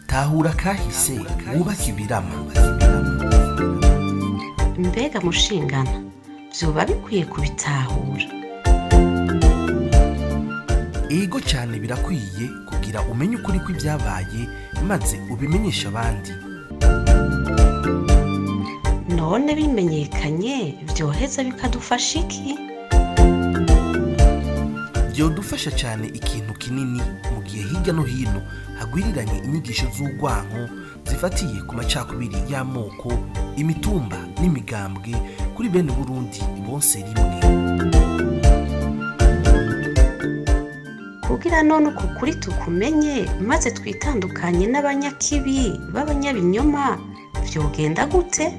Tahura kahise wubake ibirama. Mbega mushingana, vyoba bikwiye kubitahura? Ego cyane, birakwiye kugira umenye ukuri kw'ibyabaye maze ubimenyeshe abandi. None bimenyekanye vyoheza bikadufasha iki? Byodufasha cyane ikintu kinini mu gihe hirya no hino hagwiriranye inyigisho z'urwanko zifatiye ku macakubiri y'amoko, imitumba n'imigambwe kuri bene Burundi bonse rimwe. Kugira none uku kuri tukumenye maze twitandukanye n'abanyakibi b'abanyabinyoma, vyogenda gute?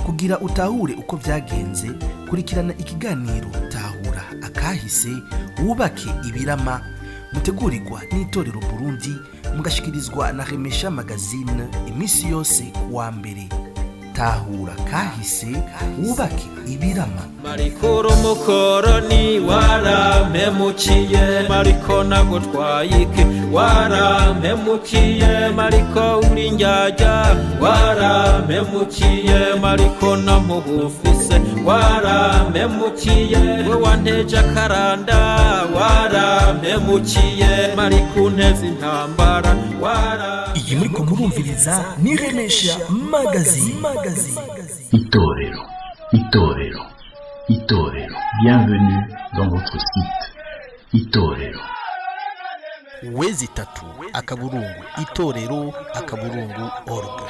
Kugira utahure uko byagenze, kurikirana ikiganiro Tahura akahise wubake ibirama, mutegurirwa n'Itorero Burundi, mugashikirizwa na Remesha Magazine iminsi yose kuwa mbere. Tahura kahise wubake ibirama. Mariko umukoroni warampemukiye, mariko nagutwaye iki? Warampemukiye mariko, uri njyajya, warampemukiye mariko, namubufise, warampemukiye we wanteje akaranda, warampemukiye mariko, unteze intambara wara. Iyi muriko murumviriza ni Remesha Magazine. Itorero, Itorero, Itorero. Bienvenue dans votre site. Itorero. www.itorero.org.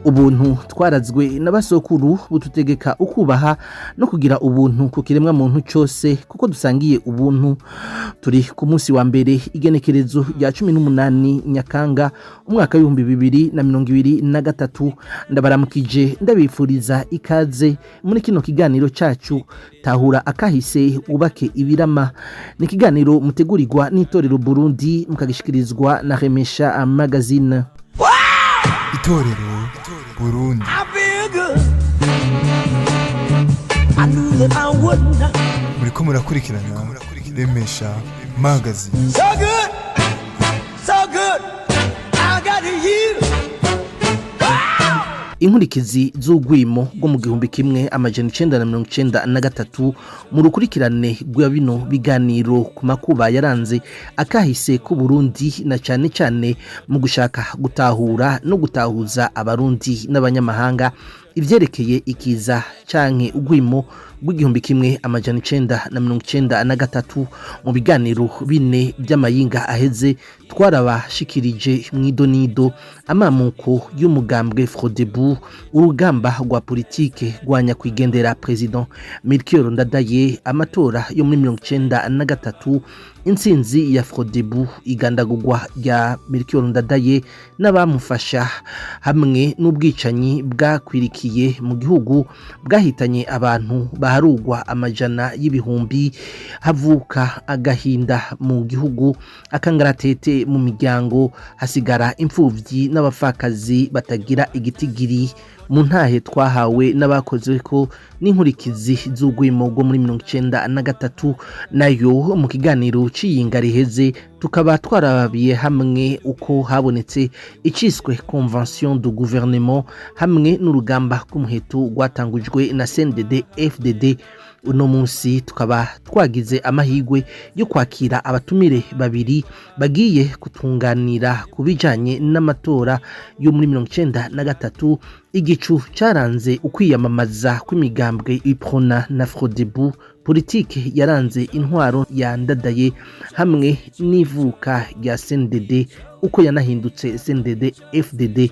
Ubuntu twarazwe n'abasokuru bututegeka ukubaha no kugira ubuntu ku kiremwa muntu cyose, kuko dusangiye ubuntu. Turi ku munsi wa mbere, igenekerezo rya 18 Nyakanga, umwaka w'2023. Ndabaramukije, ndabifuriza ikaze muri kino kiganiro cyacu Tahura akahise wubake ibirama. Ni ikiganiro mutegurirwa n'Itorero Burundi, mukagishikirizwa na Remesha Magazine. Itorero Burundi. Muriko murakurikirana Remesha Magazine. So good, so good, I got you. Inkurikizi z'urwimo rwo mu 1993. Mu rukurikirane rwa bino biganiro ku makuba yaranze akahise k'u Burundi, na cyane cyane mu gushaka gutahura no gutahuza Abarundi n'abanyamahanga ivyerekeye ikiza canke urwimo rw'igihumbi kimwe amajana icenda na mirongo icenda na gatatu, mu biganiro bine by'amayinga aheze twarabashikirije mw'idonido amamuko y'umugambwe Frodebu, urugamba rwa politike rwa nyakwigendera President Melchior Ndadaye, amatora yo muri 93, intsinzi ya Frodebu, igandagurwa rya Melchior Ndadaye n'abamufasha, hamwe n'ubwicanyi bwakwirikiye mu gihugu bwahitanye abantu baharugwa amajana y'ibihumbi, havuka agahinda mu gihugu, akangaratete mu miryango, hasigara imfuvyi n'abapfakazi batagira igitigiri. Mu ntahe twahawe n'abakoze ko n'inkurikizi z'urwimo rwo muri 93 nayo, mu kiganiro c'iyinga riheze tukaba twarabiye hamwe uko habonetse iciswe convention du gouvernement hamwe n'urugamba rw'umuheto rwatangujwe na CNDD FDD. Uno munsi tukaba twagize amahirwe yo kwakira abatumire babiri bagiye kutunganira ku bijanye n'amatora yo muri 93, igicu caranze ukwiyamamaza kw'imigambwe Uprona na Frodebu, politike yaranze intwaro ya Ndadaye, hamwe n'ivuka rya CNDD uko yanahindutse CNDD FDD.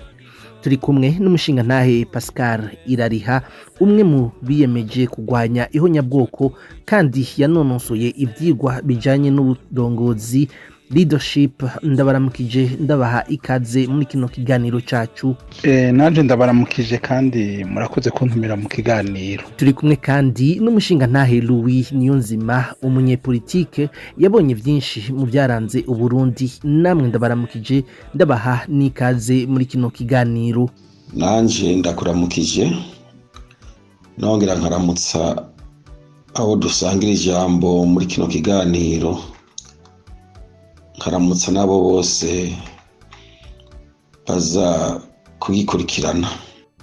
Turi kumwe n'umushingantahe Pascal Irariha, umwe mu biyemeje kurwanya ihonyabwoko kandi yanonosoye ivyigwa bijanye n'uburongozi. Leadership. Ndabaramukije, ndabaha ikaze muri kino kiganiro cacu. Nanje ndabaramukije kandi murakoze kuntumira mu kiganiro. Turi kumwe kandi n'umushinga ntahe Louis Niyonzima, umunyepolitike yabonye byinshi mu byaranze Uburundi. Namwe ndabaramukije, ndabaha n'ikaze muri kino kiganiro. Nanje ndakuramukije, nongera nkaramutsa abo dusangira ijambo muri kino kiganiro, nkaramutsa n'abo bose baza kugikurikirana.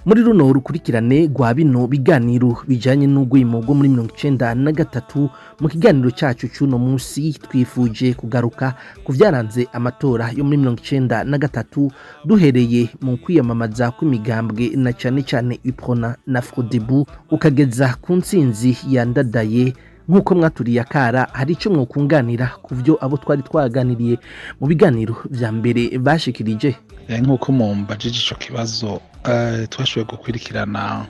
Muri runo rukurikirane rwa bino biganiro bijanye n'urwimo rwo muri 93, mu kiganiro cacu c'uno munsi twifuje kugaruka ku vyaranze amatora yo muri 93, duhereye mu kwiyamamaza kw'imigambwe na cane cane UPRONA na FRODEBU, ukageza ku ntsinzi ya Ndadaye. Nk'uko mwaturiye akara, hari ico mwokunganira ku vyo abo twari twaganiriye mu biganiro vya mbere bashikirije? Nk'uko mumbajije ico kibazo, twashoboye gukurikirana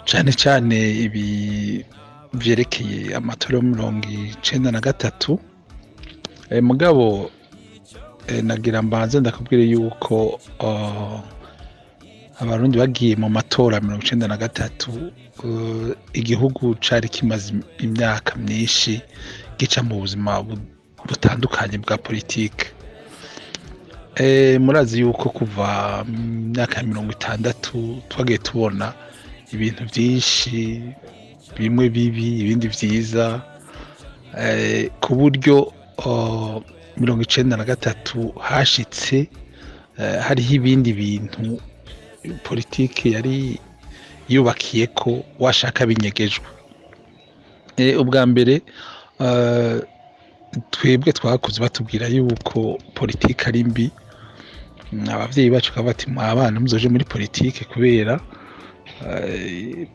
cane cane ibi vyerekeye amatora yo 93. Mugabo nagira mbanze ndakubwire yuko Abarundi bagiye mu matora 93, igihugu cari kimaze imyaka myinshi gica mu buzima butandukanye bwa politike. Murazi yuko kuva mu myaka ya 60 twagiye tubona ibintu byinshi, bimwe bibi, ibindi vyiza, ku buryo 93 hashitse hariho ibindi bintu politike yari yubakiye ko washaka binyegejwe. Ubwa mbere twebwe twakuze batubwira yuko politike ari mbi. Abavyeyi bacu bakaba bati: "Abana muzoje muri politike kubera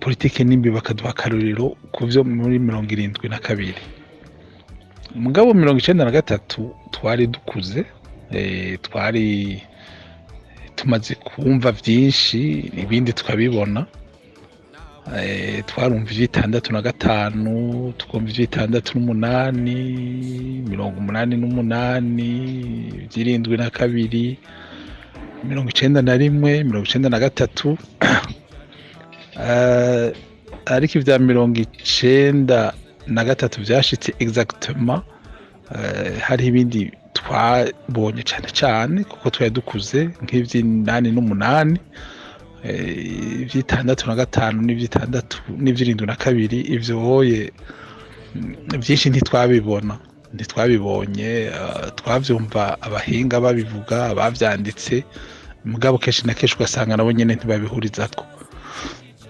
politike ni mbi", bakaduha akarorero ku vyo muri 72. Mugabo 93 twari dukuze, twari tumaze kumva vyinshi, ibindi tukabibona. Twarumva ivy'itandatu na gatanu, tukumva ivy'itandatu n'umunani, 88, ivy'irindwi na kabiri, 91, 93. Ariko ivya 93 vyashitse exactement hariho ibindi twabonye cane cane kuko twari dukuze, nk'ivy'inani n'umunani. Ivy'itandatu na gatanu n'ivy'itandatu n'ivy'irindwi na kabiri, ivyo hoye vyinshi ntitwabibona, ntitwabibonye. Twavyumva abahinga babivuga, abavyanditse, mugabo kenshi na kenshi ugasanga nabo nyene ntibabihurizako.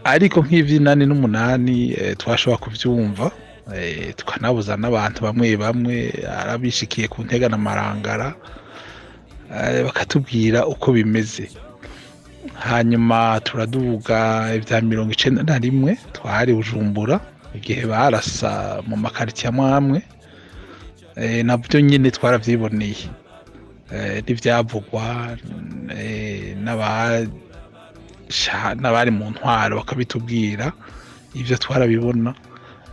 Ariko nk'ivy'inani n'umunani twashobora kuvyumva, tukanabuza n'abantu bamwe bamwe arabishikiye ku Ntega na Marangara, bakatubwira uko bimeze. Hanyuma turaduga ibya 91, twari Bujumbura igihe barasa mu makaritsiye amwe amwe. Nabyo nyine twaravyiboneye, n'ivyavugwa n'abari mu ntwaro bakabitubwira, ivyo twarabibona.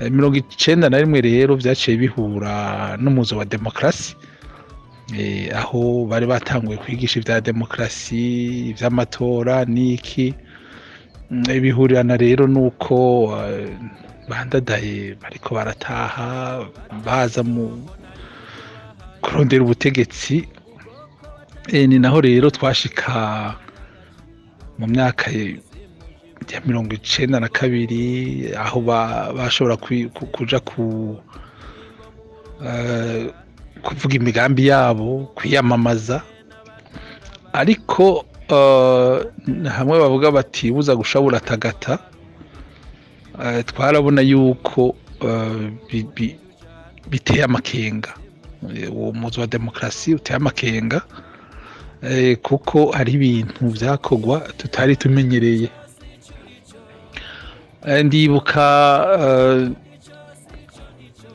91 rero vyaciye bihura n'umuzo wa demokarasi, aho bari batanguye kwigisha ivya demokarasi, ivy'amatora n'iki. Bihurirana rero nuko bandadaye bariko barataha baza mu kurondera ubutegetsi. Ni naho rero twashika mu myaka ya 92, aho bashobora kuja kuvuga imigambi yabo, kwiyamamaza. Ariko hamwe bavuga bati buza gushabura tagata, twarabona yuko biteye amakenga. Uwo muzo wa demokarasi uteye amakenga, kuko hari ibintu vyakorwa tutari tumenyereye. Ndibuka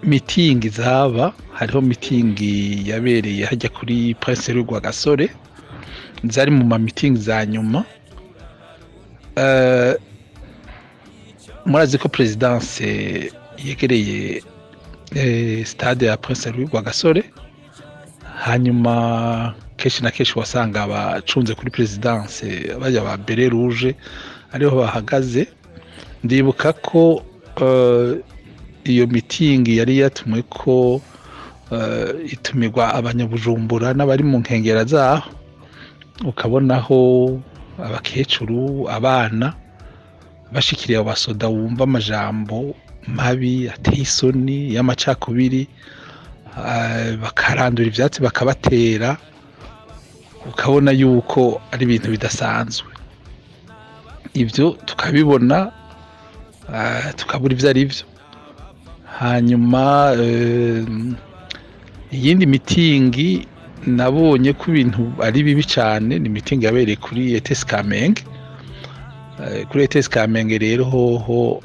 mitingi zaba, hariho mitingi yabereye hajya kuri Prince Rwagasore, zari mu ma mitingi za nyuma. Murazi ko présidence yegereye stade ya Prince Rwagasore. Hanyuma kenshi na kenshi wasanga abacunze kuri présidence bajya ba béret rouge ariho bahagaze. Ndibuka ko iyo mitingi yari yatumwe ko itumirwa abanyabujumbura n'abari mu nkengera zaho, ukabonaho abakecuru, abana bashikiriye abo basoda, wumva amajambo mabi ateye isoni y'amacakubiri, bakarandura ivyatsi bakabatera, ukabona yuko ari ibintu bidasanzwe. Ibyo tukabibona, tukabura ibyo ari byo. Hanyuma iyindi mitingi nabonye ko ibintu ari bibi cyane ni mitingi yabereye kuri ETS Kamenge. Kuri ETS Kamenge rero hoho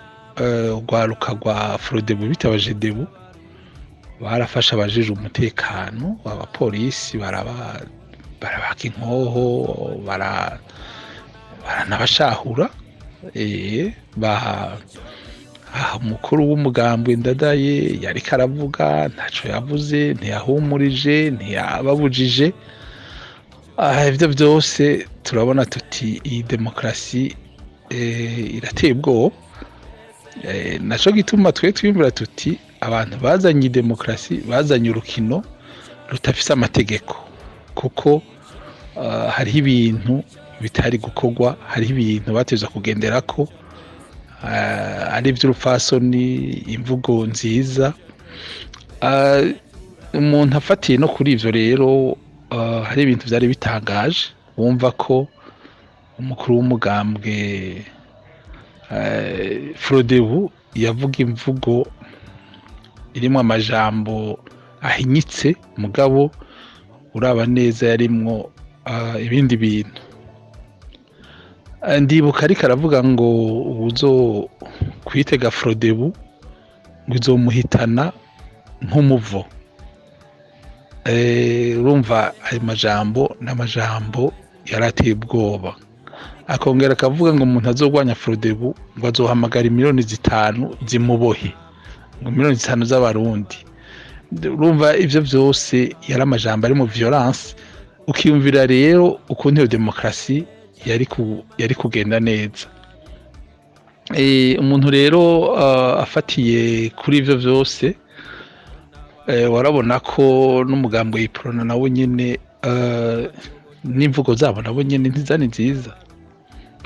urwaruka rwa Frodebu bita abajedebu barafashe abajejwe umutekano, abapolisi, barabaka inkoho, baranabashahura. Umukuru w'umugambwe Ndadaye yariko aravuga, ntaco yavuze, ntiyahumurije, ntiyababujije. Ivyo byose turabona tuti iyi demokarasi irateye ubwoba. Naco gituma twe twiyumvira tuti abantu bazanye demokarasi bazanye urukino rutafise amategeko, kuko hariho ibintu bitari gukorwa, hariho ibintu bateza kugenderako, ari iby'urupfasoni, imvugo nziza. Umuntu afatiye no kuri ivyo rero, hari ibintu vyari bitangaje, wumva ko umukuru w'umugambwe Frodebu yavuga imvugo irimwo amajambo ahinyitse, mugabo uraba neza yarimwo ibindi bintu. Ndibuka ariko aravuga ngo uzo kwitega Frodebu ngo izomuhitana nk'umuvo. Urumva ayo majambo n'amajambo yarateye ubwoba. Akongera akavuga ngo umuntu azogwanya Frodebu ngo azohamagara 5 miliyoni zimubohe, ngo 5 miliyoni z'abarundi. Urumva ivyo vyose yari amajambo ari mu violence. Ukiyumvira rero ukuntu iyo demokarasi yari kugenda neza. Umuntu rero afatiye kuri ivyo vyose, warabona ko n'umugambwe Iprona nawo nyene, n'imvugo zabo nabo nyene ntizari nziza,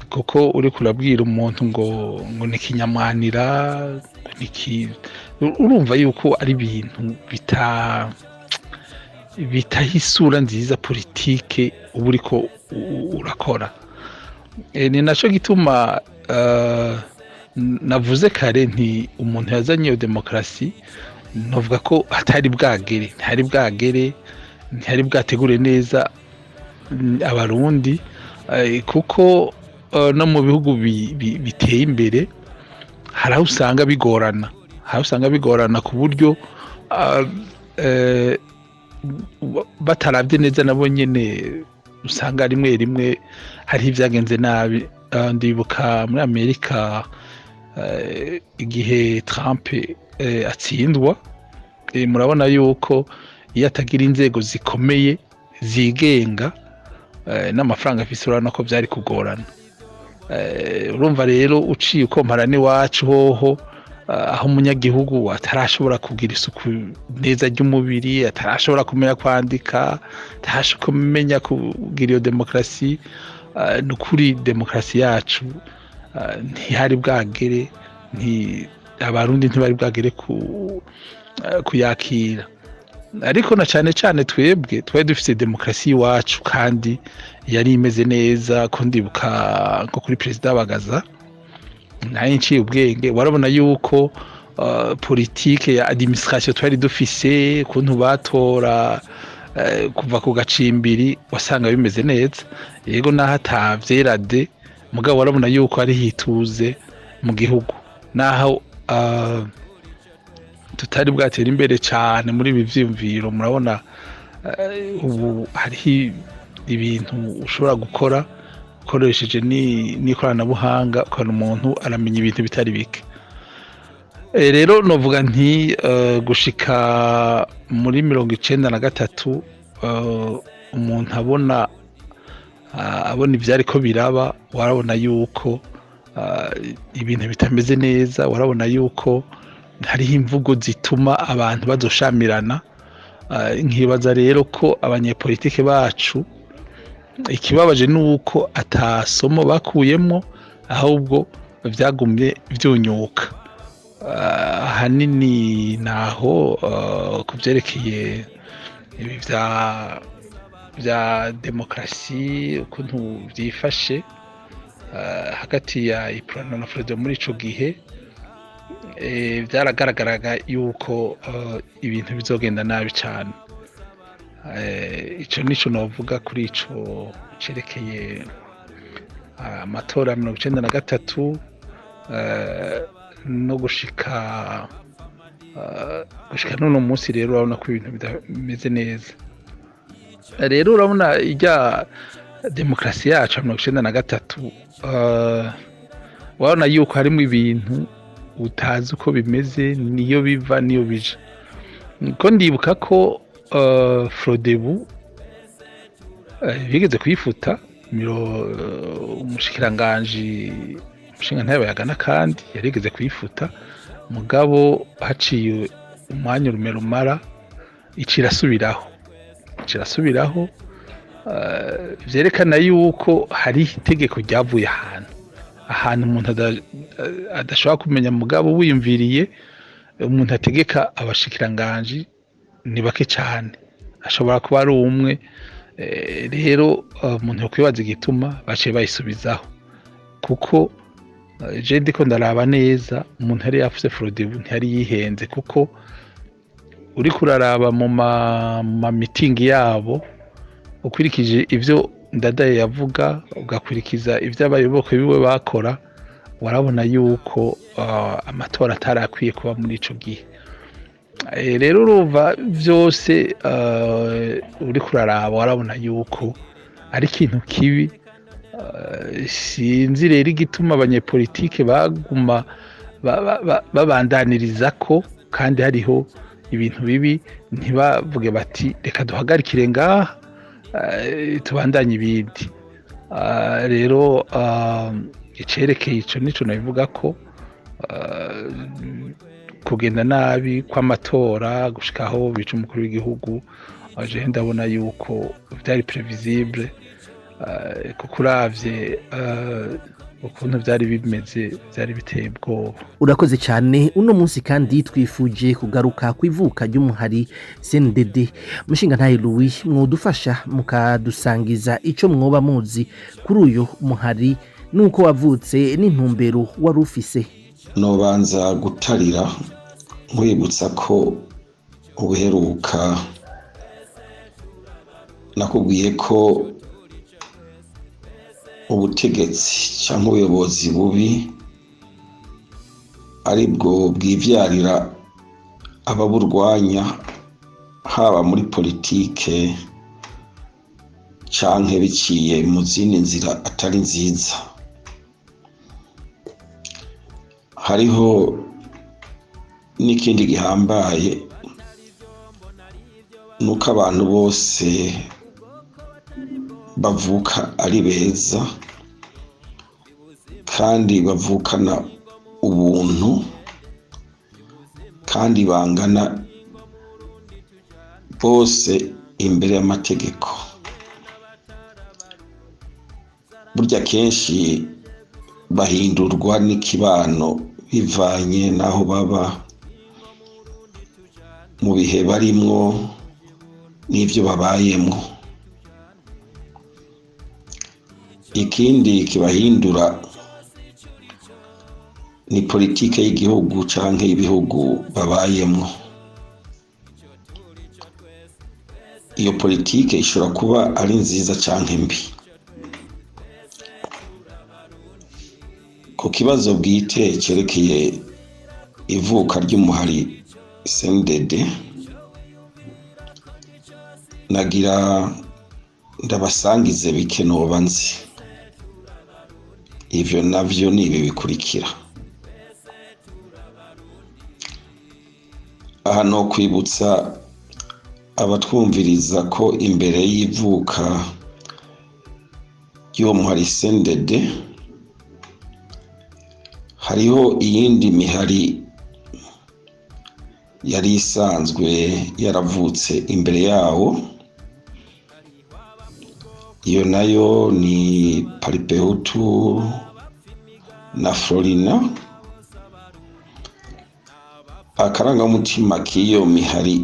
kuko uriko urabwira umuntu ngo ni kinyamwanira, ngo niki, urumva yuko ari ibintu bitaha isura nziza politike uba uriko urakora. Ni naco gituma navuze kare nti umuntu yazanye iyo demokarasi novuga ko atari bwagere, ntihari bwagere, ntihari bwategure neza abarundi, kuko no mu bihugu biteye imbere hari aho usanga bigorana, hari aho usanga bigorana ku buryo bataravye neza nabo nyene usanga rimwe rimwe hariho ivyagenze nabi. Ndibuka muri Amerika igihe Trump atsindwa, murabona yuko iyo atagira inzego zikomeye zigenga n'amafaranga afise, urabona ko vyari kugorana. Urumva rero uciye ukompara n'iwacu hoho, aho umunyagihugu atarashobora kugira isuku neza ry'umubiri, atarashobora kumenya kwandika, atarashobora kumenya kugira iyo demokarasi, ni ukuri demokarasi yacu ntihari bwagere, abarundi ntibari bwagere kuyakira. Ariko na cane cane twebwe twari dufise demokarasi iwacu kandi yari imeze neza, ko ndibuka nko kuri perezida Bagaza naye nciye ubwenge, warabona yuko politike ya administration twari dufise, ukuntu batora kuva ku gacimbiri, wasanga bimeze neza. Yego, naho atavyerade, mugabo warabona yuko ari hituze mu gihugu, naho tutari bwatera imbere cane muri ibi vyiyumviro. Murabona ubu hariho ibintu ushobora gukora ukoresheje n'ikoranabuhanga, ukabona umuntu aramenya ibintu bitari bike. Rero novuga nti gushika muri 93 Umuntu abona ivyariko biraba, warabona yuko ibintu bitameze neza, warabona yuko hariho imvugo zituma abantu bazoshamirana. Nkibaza rero ko abanyepolitike bacu ikibabaje nuko atasomo bakuyemo, ahubwo vyagumye vyunyuka. Ahanini naho kuvyerekeye ibi vya demokarasi ukuntu vyifashe hagati ya Iprona na Frodebu muri ico gihe, vyaragaragaraga yuko ibintu bizogenda nabi cane. Ico nico novuga kuri ico cerekeye amatora 93 no gushika none munsi. Rero urabona ko ibintu bimeze neza. Rero urabona ijya demokarasi yacu 93, urabona yuko harimo ibintu utazi uko bimeze, niyo biva niyo bija. Ko ndibuka ko Frodebu bigeze kuyifuta, umushikiranganji umushinga ntabe kandi yarigeze kuyifuta, mugabo haciye umwanya rumara icirasubiraho vyerekana yuko hari itegeko ryavuye ahantu umuntu adashobora kumenya, mugabo wiyumviriye umuntu ategeka abashikiranganji ni bake cyane, ashobora kuba ari umwe. Rero umuntu yakwibaza igituma baciye bayisubizaho, kuko je ndiko ndaraba neza umuntu yari yafuse Frodebu ntiyari yihenze, kuko uri kuraraba mu ma meeting yabo ukurikije ivyo Ndadaye yavuga, ugakurikiza ivyo abayoboke biwe bakora, warabona yuko amatora atarakwiye kuba muri ico gihe. Rero urumva vyose uri kuraraba warabona yuko ari ikintu kibi. Sinzi rero igituma abanyepolitike baguma babandaniriza ko kandi hariho ibintu bibi, ntibavuge bati reka duhagarikire ngaha tubandanye ibindi. Rero icerekeye ico nico nabivuga ko kugenda nabi kw'amatora gushikaho bica umukuru w'igihugu, je ndabona yuko vyari previsible, kuko uravye ukuntu vyari bimeze vyari biteye ubwoba. Urakoze cyane. Uno munsi kandi twifuje kugaruka kwivuka ry'umuhari CNDD. Mushinga ntaye Louis, mwodufasha mukadusangiza ico mwoba muzi kuri uyu muhari nuko wavutse n'intumbero wari ufise? Nobanza gutarira nkwibutsa ko ubuheruka nakubwiye ko ubutegetsi cyangwa ubuyobozi bubi aribwo bwivyarira ababurwanya, haba muri politike canke biciye mu zindi nzira atari nziza. Hariho n'ikindi gihambaye, nuko abantu bose bavuka ari beza kandi bavukana ubuntu kandi bangana bose imbere y'amategeko. Burya kenshi bahindurwa n'ikibano bivanye n'aho baba, mu bihe barimwo n'ivyo babayemwo. Ikindi kibahindura ni politike y'igihugu canke ibihugu babayemwo. Iyo politike ishobora kuba ari nziza canke mbi. Ku kibazo bwite cerekeye ivuka ry'umuhari CNDD, nagira ndabasangize bike noba nzi. Ivyo navyo ni ibi bikurikira. Aha no kwibutsa Abatwumviriza ko imbere y'ivuka ry'uwo muhari CNDD hariho iyindi mihari yari isanzwe yaravutse imbere yawo. Iyo nayo ni Palipehutu na Florina. Akarangamutima k'iyo mihari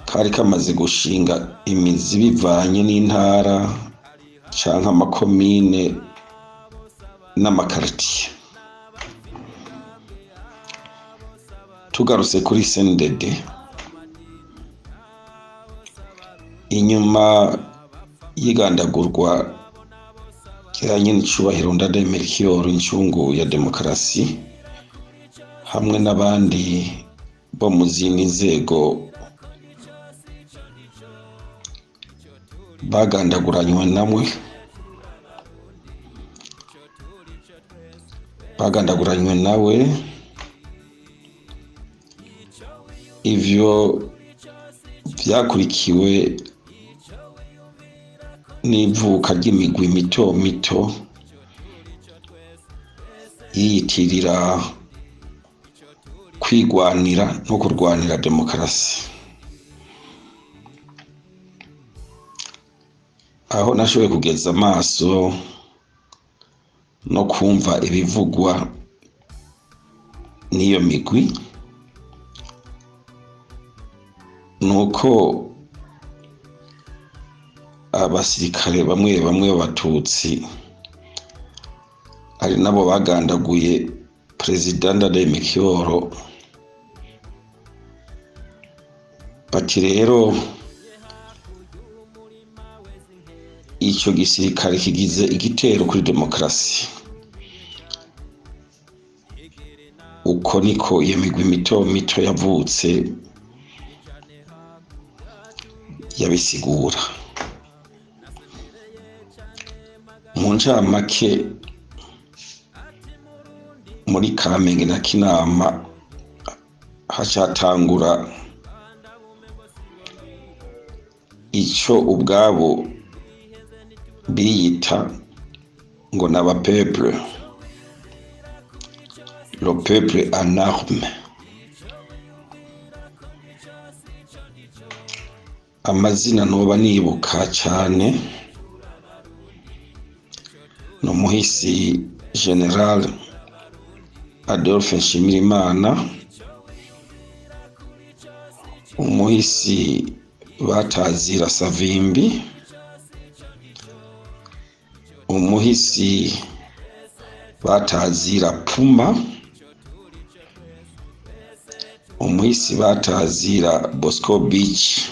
kari kamaze gushinga imizi bivanye n'intara canke amakomine n'amakaritiye. Tugarutse kuri CNDD, inyuma y'igandagurwa rya nyen'icubahiro Ndadaye Melchior, incungu ya demokarasi, hamwe n'abandi bo mu zindi nzego bagandaguranywe namwe, bagandaguranywe nawe, ivyo vyakurikiwe n'ivuka ry'imigwi mito mito yiyitirira kwigwanira no kurwanira demokarasi. Aho nashoboye kugeza amaso no kumva ibivugwa n'iyo migwi, nuko abasirikare bamwe bamwe b'abatutsi ari nabo bagandaguye Perezida Ndadaye Melchior, bati rero ico gisirikare kigize igitero kuri demokarasi. Uko niko iyo migwi mito mito yavutse yabisigura. Mu ncamake, muri Kamenge na Kinama hacatangura ico ubwabo biyita ngo n'aba peuple, le peuple en arme. Amazina noba nibuka cane ni umuhisi General Adolphe Nshimirimana, umuhisi Batazira Savimbi, umuhisi Batazira Puma, umuhisi Batazira Bosco Beach.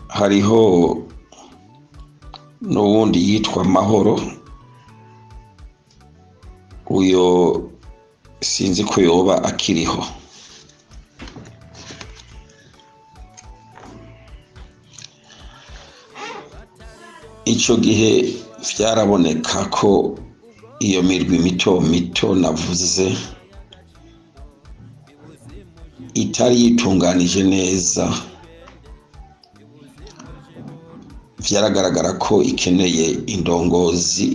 Hariho n'uwundi yitwa Mahoro, uyo sinzi ko yoba akiriho. Ico gihe vyaraboneka ko iyo mirwi mito mito navuze itari yitunganije neza, vyaragaragara ko ikeneye indongozi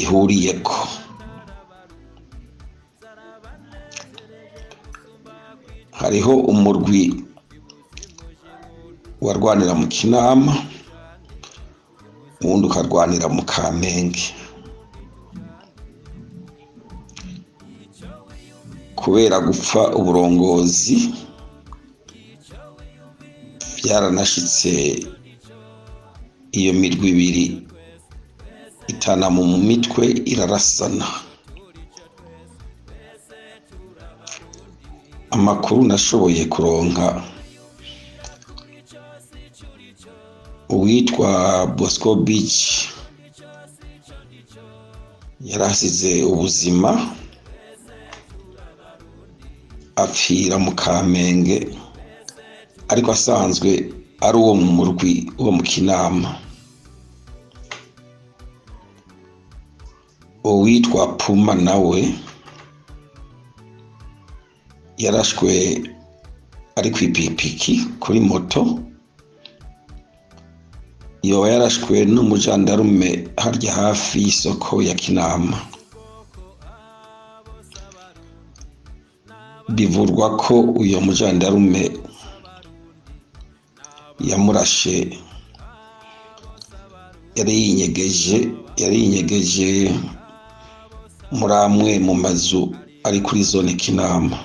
ihuriyeko. Hariho umurwi warwanira mu Kinama, uwundi ukarwanira mu Kamenge. Kubera gupfa uburongozi vyaranashitse iyo mirwi ibiri itana mu mitwe irarasana. Amakuru nashoboye kuronka, uwitwa Bosco Beach yarasize ubuzima apfira mu Kamenge, ariko asanzwe ari uwo mu murwi wo mu Kinama. Uwitwa Puma nawe Yarashwe ari ku ipikipiki, kuri moto. Yoba yarashwe n'umujandarume harya hafi y'isoko ya Kinama. Bivurwa ko uyo mujandarume yamurashe yari yinyegeje muri amwe mu mazu ari kuri zone Kinama.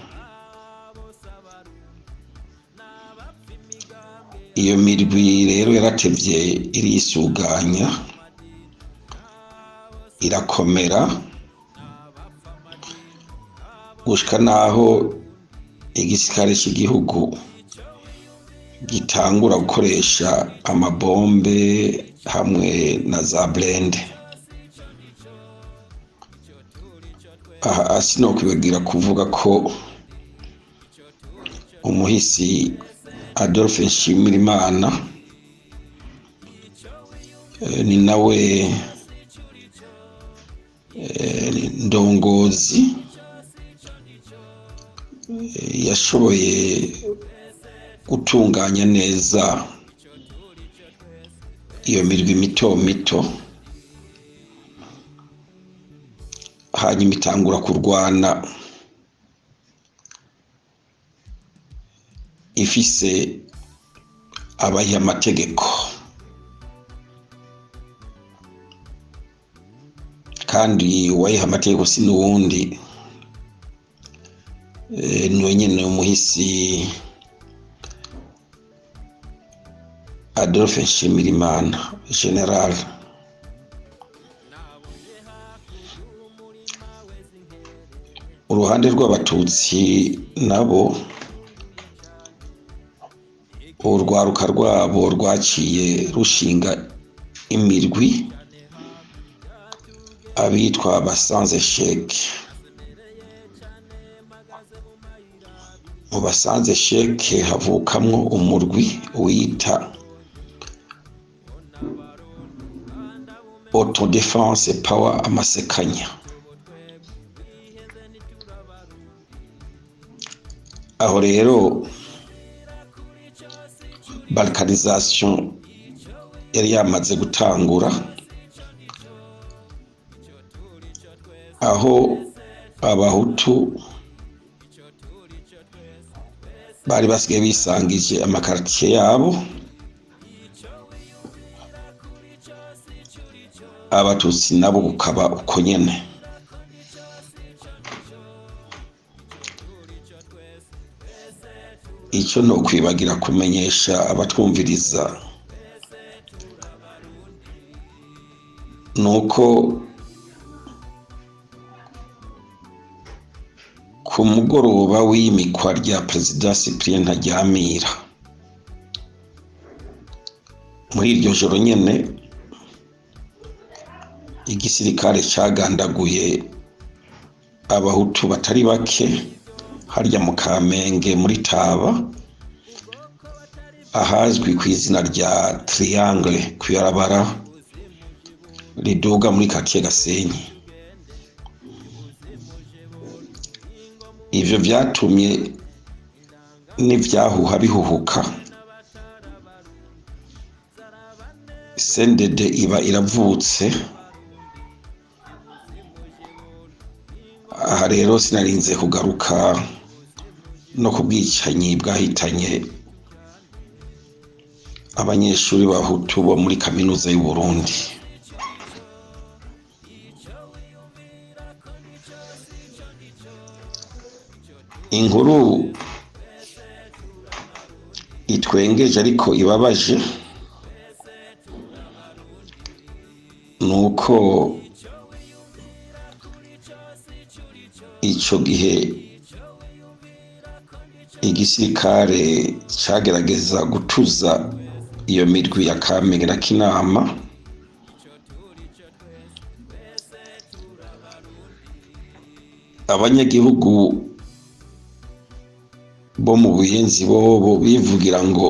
Iyo mirwi rero yaratevye irisuganya, irakomera, gushika naho igisirikare c'igihugu gitangura gukoresha amabombe hamwe na za blindés. Aha sinokwibagira kuvuga ko umuhisi Adolphe Nshimirimana ni nawe ndongozi yashoboye gutunganya neza iyo mirwi mito mito, hanyuma itangura kurwana ifise abayiha amategeko. Kandi uwayiha amategeko si n'uwundi, niwe nyene umuhisi Adolphe Nshimirimana général. Uruhande rw'Abatutsi nabo, urwaruka rwabo rwaciye rushinga imirwi, abitwa basanze sheke. Mu basanze sheke havukamwo umurwi wita Autodéfense Power Amasekanya. Aho rero balkanisation yari yamaze gutangura, aho Abahutu bari basigaye bisangije amakaritiye yabo, Abatutsi nabo kukaba uko nyene. Icyo no kwibagira kumenyesha abatwumviriza nuko ku mugoroba w'iyimikwa rya Perezida Cyprien Ntaryamira, muri iryo joro nyene, igisirikare cagandaguye Abahutu batari bake harya mu Kamenge, muri Taba, ahazwi ku izina rya Triangle, kw'ibarabara riduga muri quartier Gasenyi. Ivyo vyatumye n'ivyahuha bihuhuka, CNDD iba iravutse. Aha rero sinarinze kugaruka no ku bwicanyi bwahitanye abanyeshuri b'Abahutu bo muri Kaminuza y'u Burundi. Inkuru itwengeje ariko ibabaje ni uko ico gihe igisirikare cagerageza gutuza iyo mirwi ya Kamenge na Kinama, abanyagihugu bo mu Buyenzi bobo bivugira ngo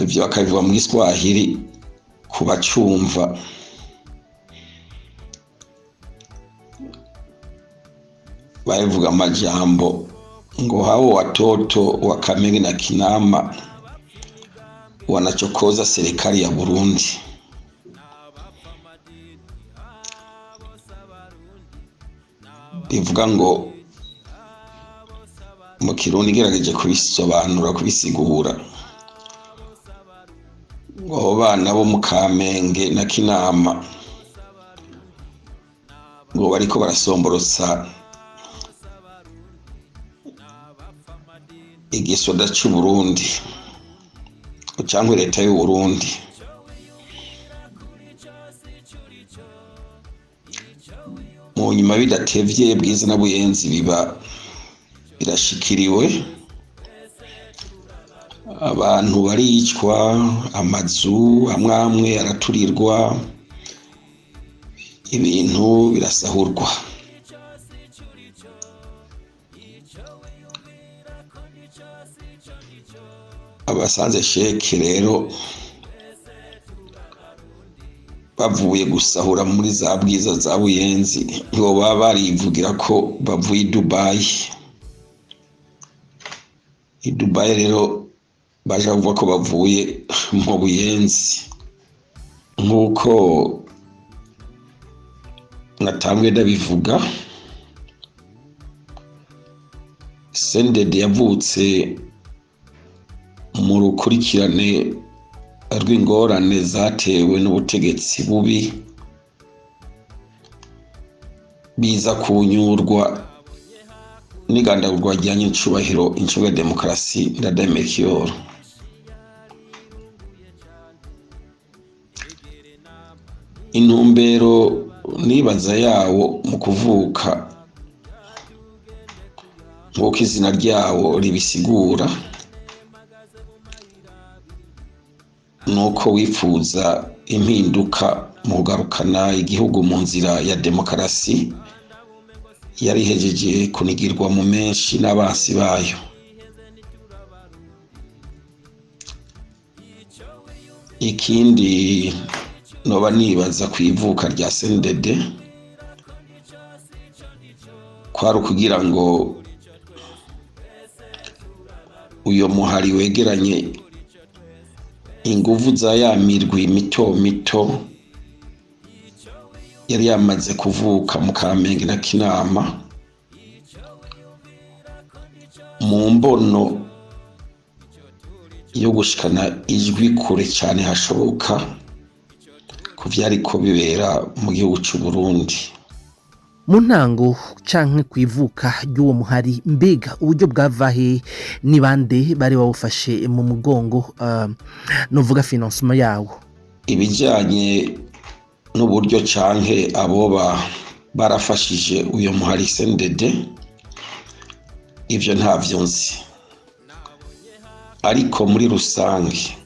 ivyo bakabivuga mu Giswahili ku bacumva. Bavuga amajambo ngo hao watoto wa Kamenge na Kinama wanachokoza serikali ya Burundi. Bivuga ngo mu Kirundi ngerageje kubisobanura, kubisigura, ngo abo bana bo mu Kamenge na Kinama ngo bariko barasomborotsa igisoda c'Uburundi cyangwa leta y'u Burundi. Mu nyuma bidatevye, Bwiza na Buyenzi biba birashikiriwe, abantu baricwa, amazu amwe amwe araturirwa, ibintu birasahurwa. Abasanze sheke rero bavuye gusahura muri za Bwiza za Buyenzi, ngo baba barivugira ko bavuye i Dubai. I Dubai rero baje bavuga ko bavuye mu Buyenzi. Nk'uko natangwe ndabivuga, CNDD yavutse mu rukurikirane rw'ingorane zatewe n'ubutegetsi bubi, biza kunyurwa n'igandagurwa rya nyiricubahiro incungu ya demokarasi Ndadaye Melchior. Intumbero nibaza yawo mu kuvuka, nk'uko izina ryawo ribisigura, nuko wifuza impinduka mu kugarukana igihugu mu nzira ya demokarasi yari ihejeje kunigirwa mu menshi n'abansi bayo. Ikindi noba nibaza ku ivuka rya CNDD kwari ukugira ngo uyo muhari wegeranye inguvu za ya mirwi mito mito yari yamaze kuvuka mu Kamenge na Kinama, mu mbono yo gushikana ijwi kure cyane hashoboka ku vyariko bibera mu gihugu c'u Burundi. Mu ntango canke kwivuka ry'uwo muhari, mbega uburyo bwavahe? Ni bande bari bawufashe mu mugongo, novuga financement yawo? Ibijyanye n'uburyo canke aboba barafashije uyo muhari CNDD, ivyo ntavyo nzi, ariko muri rusange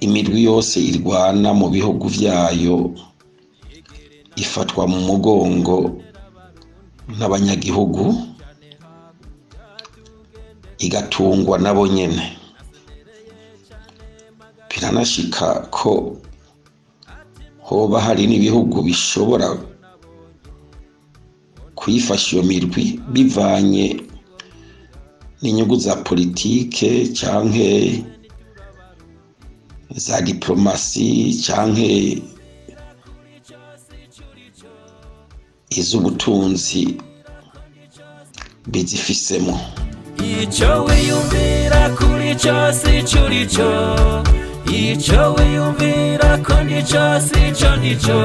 imirwi yose irwana mu bihugu vyayo ifatwa mu mugongo n'abanyagihugu, igatungwa nabo nyene. Biranashika ko hoba hari n'ibihugu bishobora kuyifasha iyo mirwi bivanye n'inyungu za politike canke za diplomasi canke iz'ubutunzi bizifisemo. Icyo wiyumvira kuri cyo si cyo uri cyo, icyo wiyumvira ko nicyo si cyo nicyo,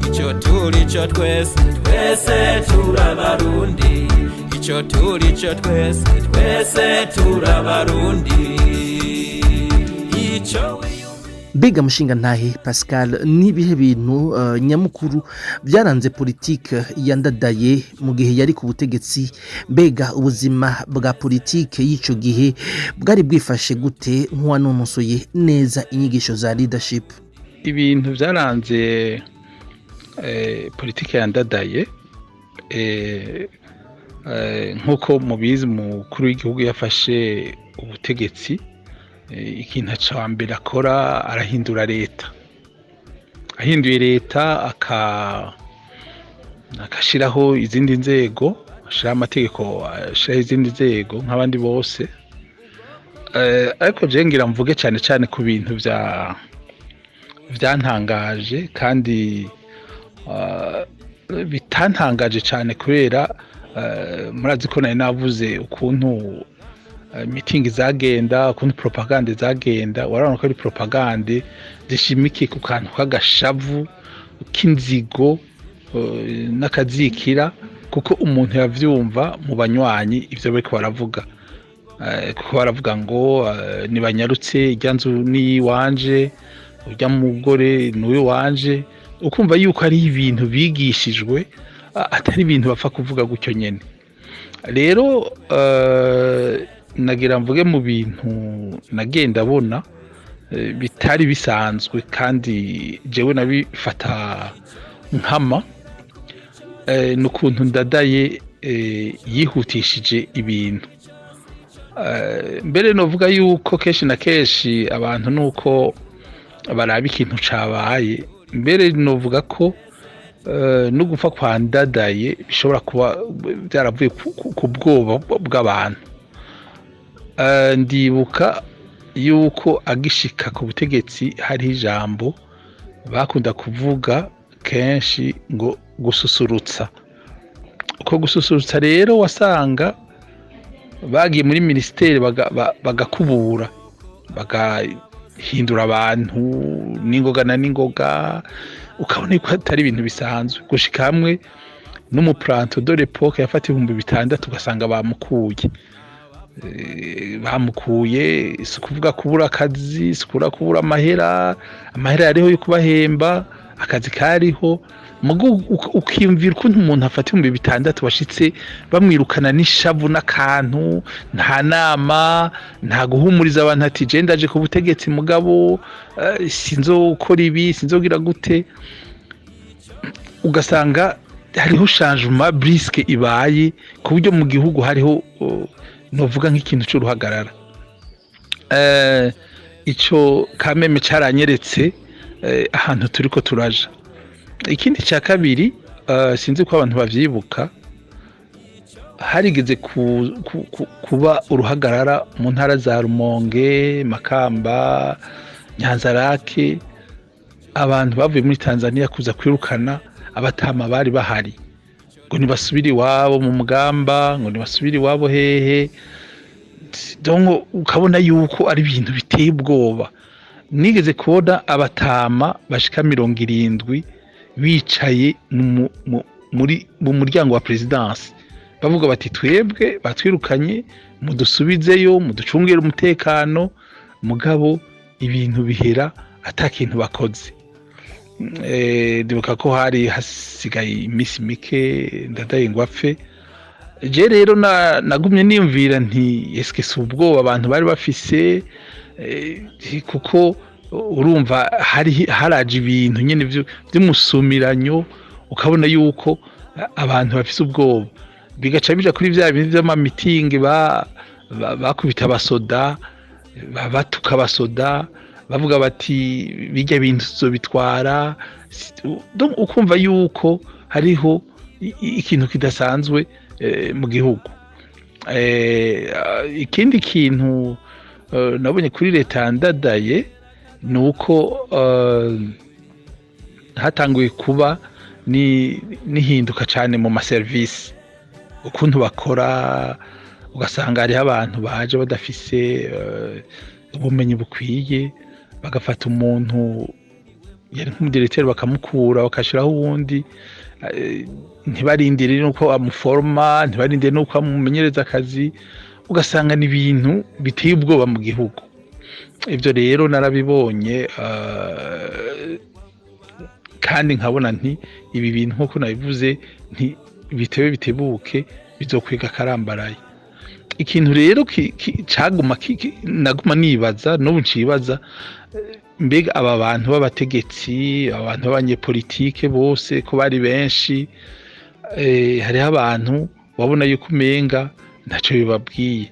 icyo turi cyo twese, twese turabarundi, icyo turi cyo twese, twese turabarundi, icyo. Mbega mushinga ntahe Pascal, n'ibihe bintu nyamukuru byaranze politike ya Ndadaye mu gihe yari ku butegetsi? Mbega ubuzima bwa politike y'ico gihe bwari bwifashe gute, nk'uwanonosoye neza inyigisho za leadership? Ibintu byaranze politike ya Ndadaye, nk'uko mubizi, umukuru w'igihugu yafashe ubutegetsi, ikintu ca mbere akora, arahindura leta. Ahinduye leta, akashiraho izindi nzego, ashiraho amategeko, ashiraho izindi nzego nk'abandi bose. Ariko je ngira mvuge cyane cyane ku bintu vyantangaje kandi bitantangaje cyane, kubera murazi ko nari navuze ukuntu mitingi zagenda, ukuntu propagande zagenda. Warabona ko ari propagande zishimikiye ku kantu k'agashavu, k'inzigo n'akazikira, kuko umuntu yavyumva mu banywanyi ivyo bariko baravuga, kuko baravuga ngo nibanyarutse, irya nzu ni iwanje, urya mugore ni uwanje. Ukumva yuko ari ibintu bigishijwe, atari ibintu bapfa kuvuga gutyo nyene. Rero nagira mvuge mu bintu nagenda abona bitari bisanzwe, kandi jewe nabifata nkama, n'ukuntu Ndadaye yihutishije ibintu. Mbere novuga yuko kenshi na kenshi abantu nuko baraba ikintu cabaye. Mbere novuga ko no gupfa kwa Ndadaye bishobora kuba byaravuye ku bwoba bw'abantu. Ndibuka yuko agishika ku butegetsi hariho ijambo bakunda kuvuga kenshi ngo gususurutsa. Uko gususurutsa rero, wasanga bagiye muri minisiteri bagakubura, bagahindura abantu n'ingoga na n'ingoga, ukabona yuko atari ibintu bisanzwe. Gushika hamwe n'umuplanton de l'époque yafata 6000, ugasanga bamukuye. Bamukuye si ukuvuga kubura akazi, si ukubura kubura amahera. Amahera yariho yo kubahemba, akazi kariho. Mugo ukiyumvira ukuntu umuntu afata 6000, washitse bamwirukana n'ishavu n'akantu, nta nama, nta guhumuriza abantu ati: "Je ndaje ku butegetsi, mugabo sinzokora ibi, sinzogira gute." Ugasanga hariho changement brusque ibaye, ku buryo mu gihugu hariho novuga nk'ikintu cy'uruhagarara. Ico kameme caranyeretse ahantu turiko turaja. Ikindi cya kabiri, sinzi ko abantu bavyibuka, harigeze kuba uruhagarara mu ntara za Rumonge, Makamba, Nyanzarake, abantu bavuye muri Tanzania kuza kwirukana abatama bari bahari ngo ntibasubire iwabo mu mugamba, ngo ntibasubire iwabo hehe. Donc ukabona yuko ari ibintu biteye ubwoba. Nigeze kubona abatama bashika 70 bicaye mu muryango wa présidence, bavuga bati: "Twebwe batwirukanye, mudusubizeyo, muducungere umutekano." Mugabo ibintu bihera ata kintu bakoze. Ndibuka ko hari hasigaye iminsi mike Ndadaye ngo apfe. Je rero nagumye niyumvira nti: "Eske si ubwoba abantu bari bafise?" Kuko urumva hari haraje ibintu nyene vy'umusumiranyo, ukabona yuko abantu bafise ubwoba, bigaca bija kuri vya bintu vy'amamitingi, bakubita abasoda, batuka abasoda, bavuga bati: "Bijya bintu tuzobitwara." Donc ukumva yuko hariho ikintu kidasanzwe mu gihugu. Ikindi kintu nabonye kuri leta ya Ndadaye ni uko hatanguye kuba nihinduka cyane mu maserivisi, ukuntu bakora. Ugasanga hariho abantu baje badafise ubumenyi bukwiye, bagafata umuntu yari nk'umudirecteur bakamukura, bakashiraho uwundi, ntibarindire nuko amuforma, ntibarindire nuko amumenyereza akazi. Ugasanga ni ibintu biteye ubwoba mu gihugu. Ibyo rero narabibonye, kandi nkabona nti ibi bintu, nk'uko nabivuze, nti bitewe bitebuke bizokwiga akarambaraye. Ikintu rero caguma naguma nibaza, n'ubu ncibaza: mbega aba bantu b'abategetsi, abantu b'abanyepolitike bose ko bari benshi, hariho abantu wabona yuko umenga ntacyo bibabwiye.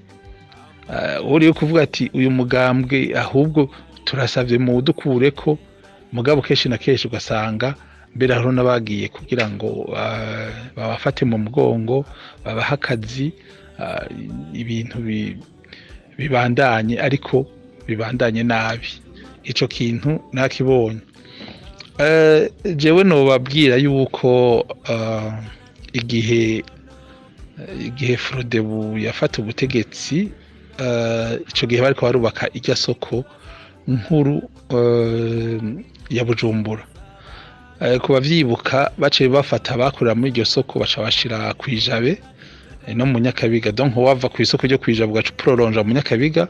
Uriyo kuvuga ati: "Uyu mugambwe ahubwo turasavye muwudukureko." Mugabo kenshi na kenshi ugasanga mbere hariho n'abagiye kugira ngo babafate mu mugongo, babahe akazi, ibintu bibandanye, ariko bibandanye nabi. Ico kintu nakibonye. Jewe nobabwira yuko igihe Frodebu yafata ubutegetsi, ico gihe bariko barubaka irya soko nkuru ya Bujumbura. Ku bavyibuka, baciye bafata bakorera muri iryo soko, baca bashira kw'ijabe no mu Nyakabiga. Donc wava kw'isoko ryo kw'ijabe ugaca uproronja mu Nyakabiga,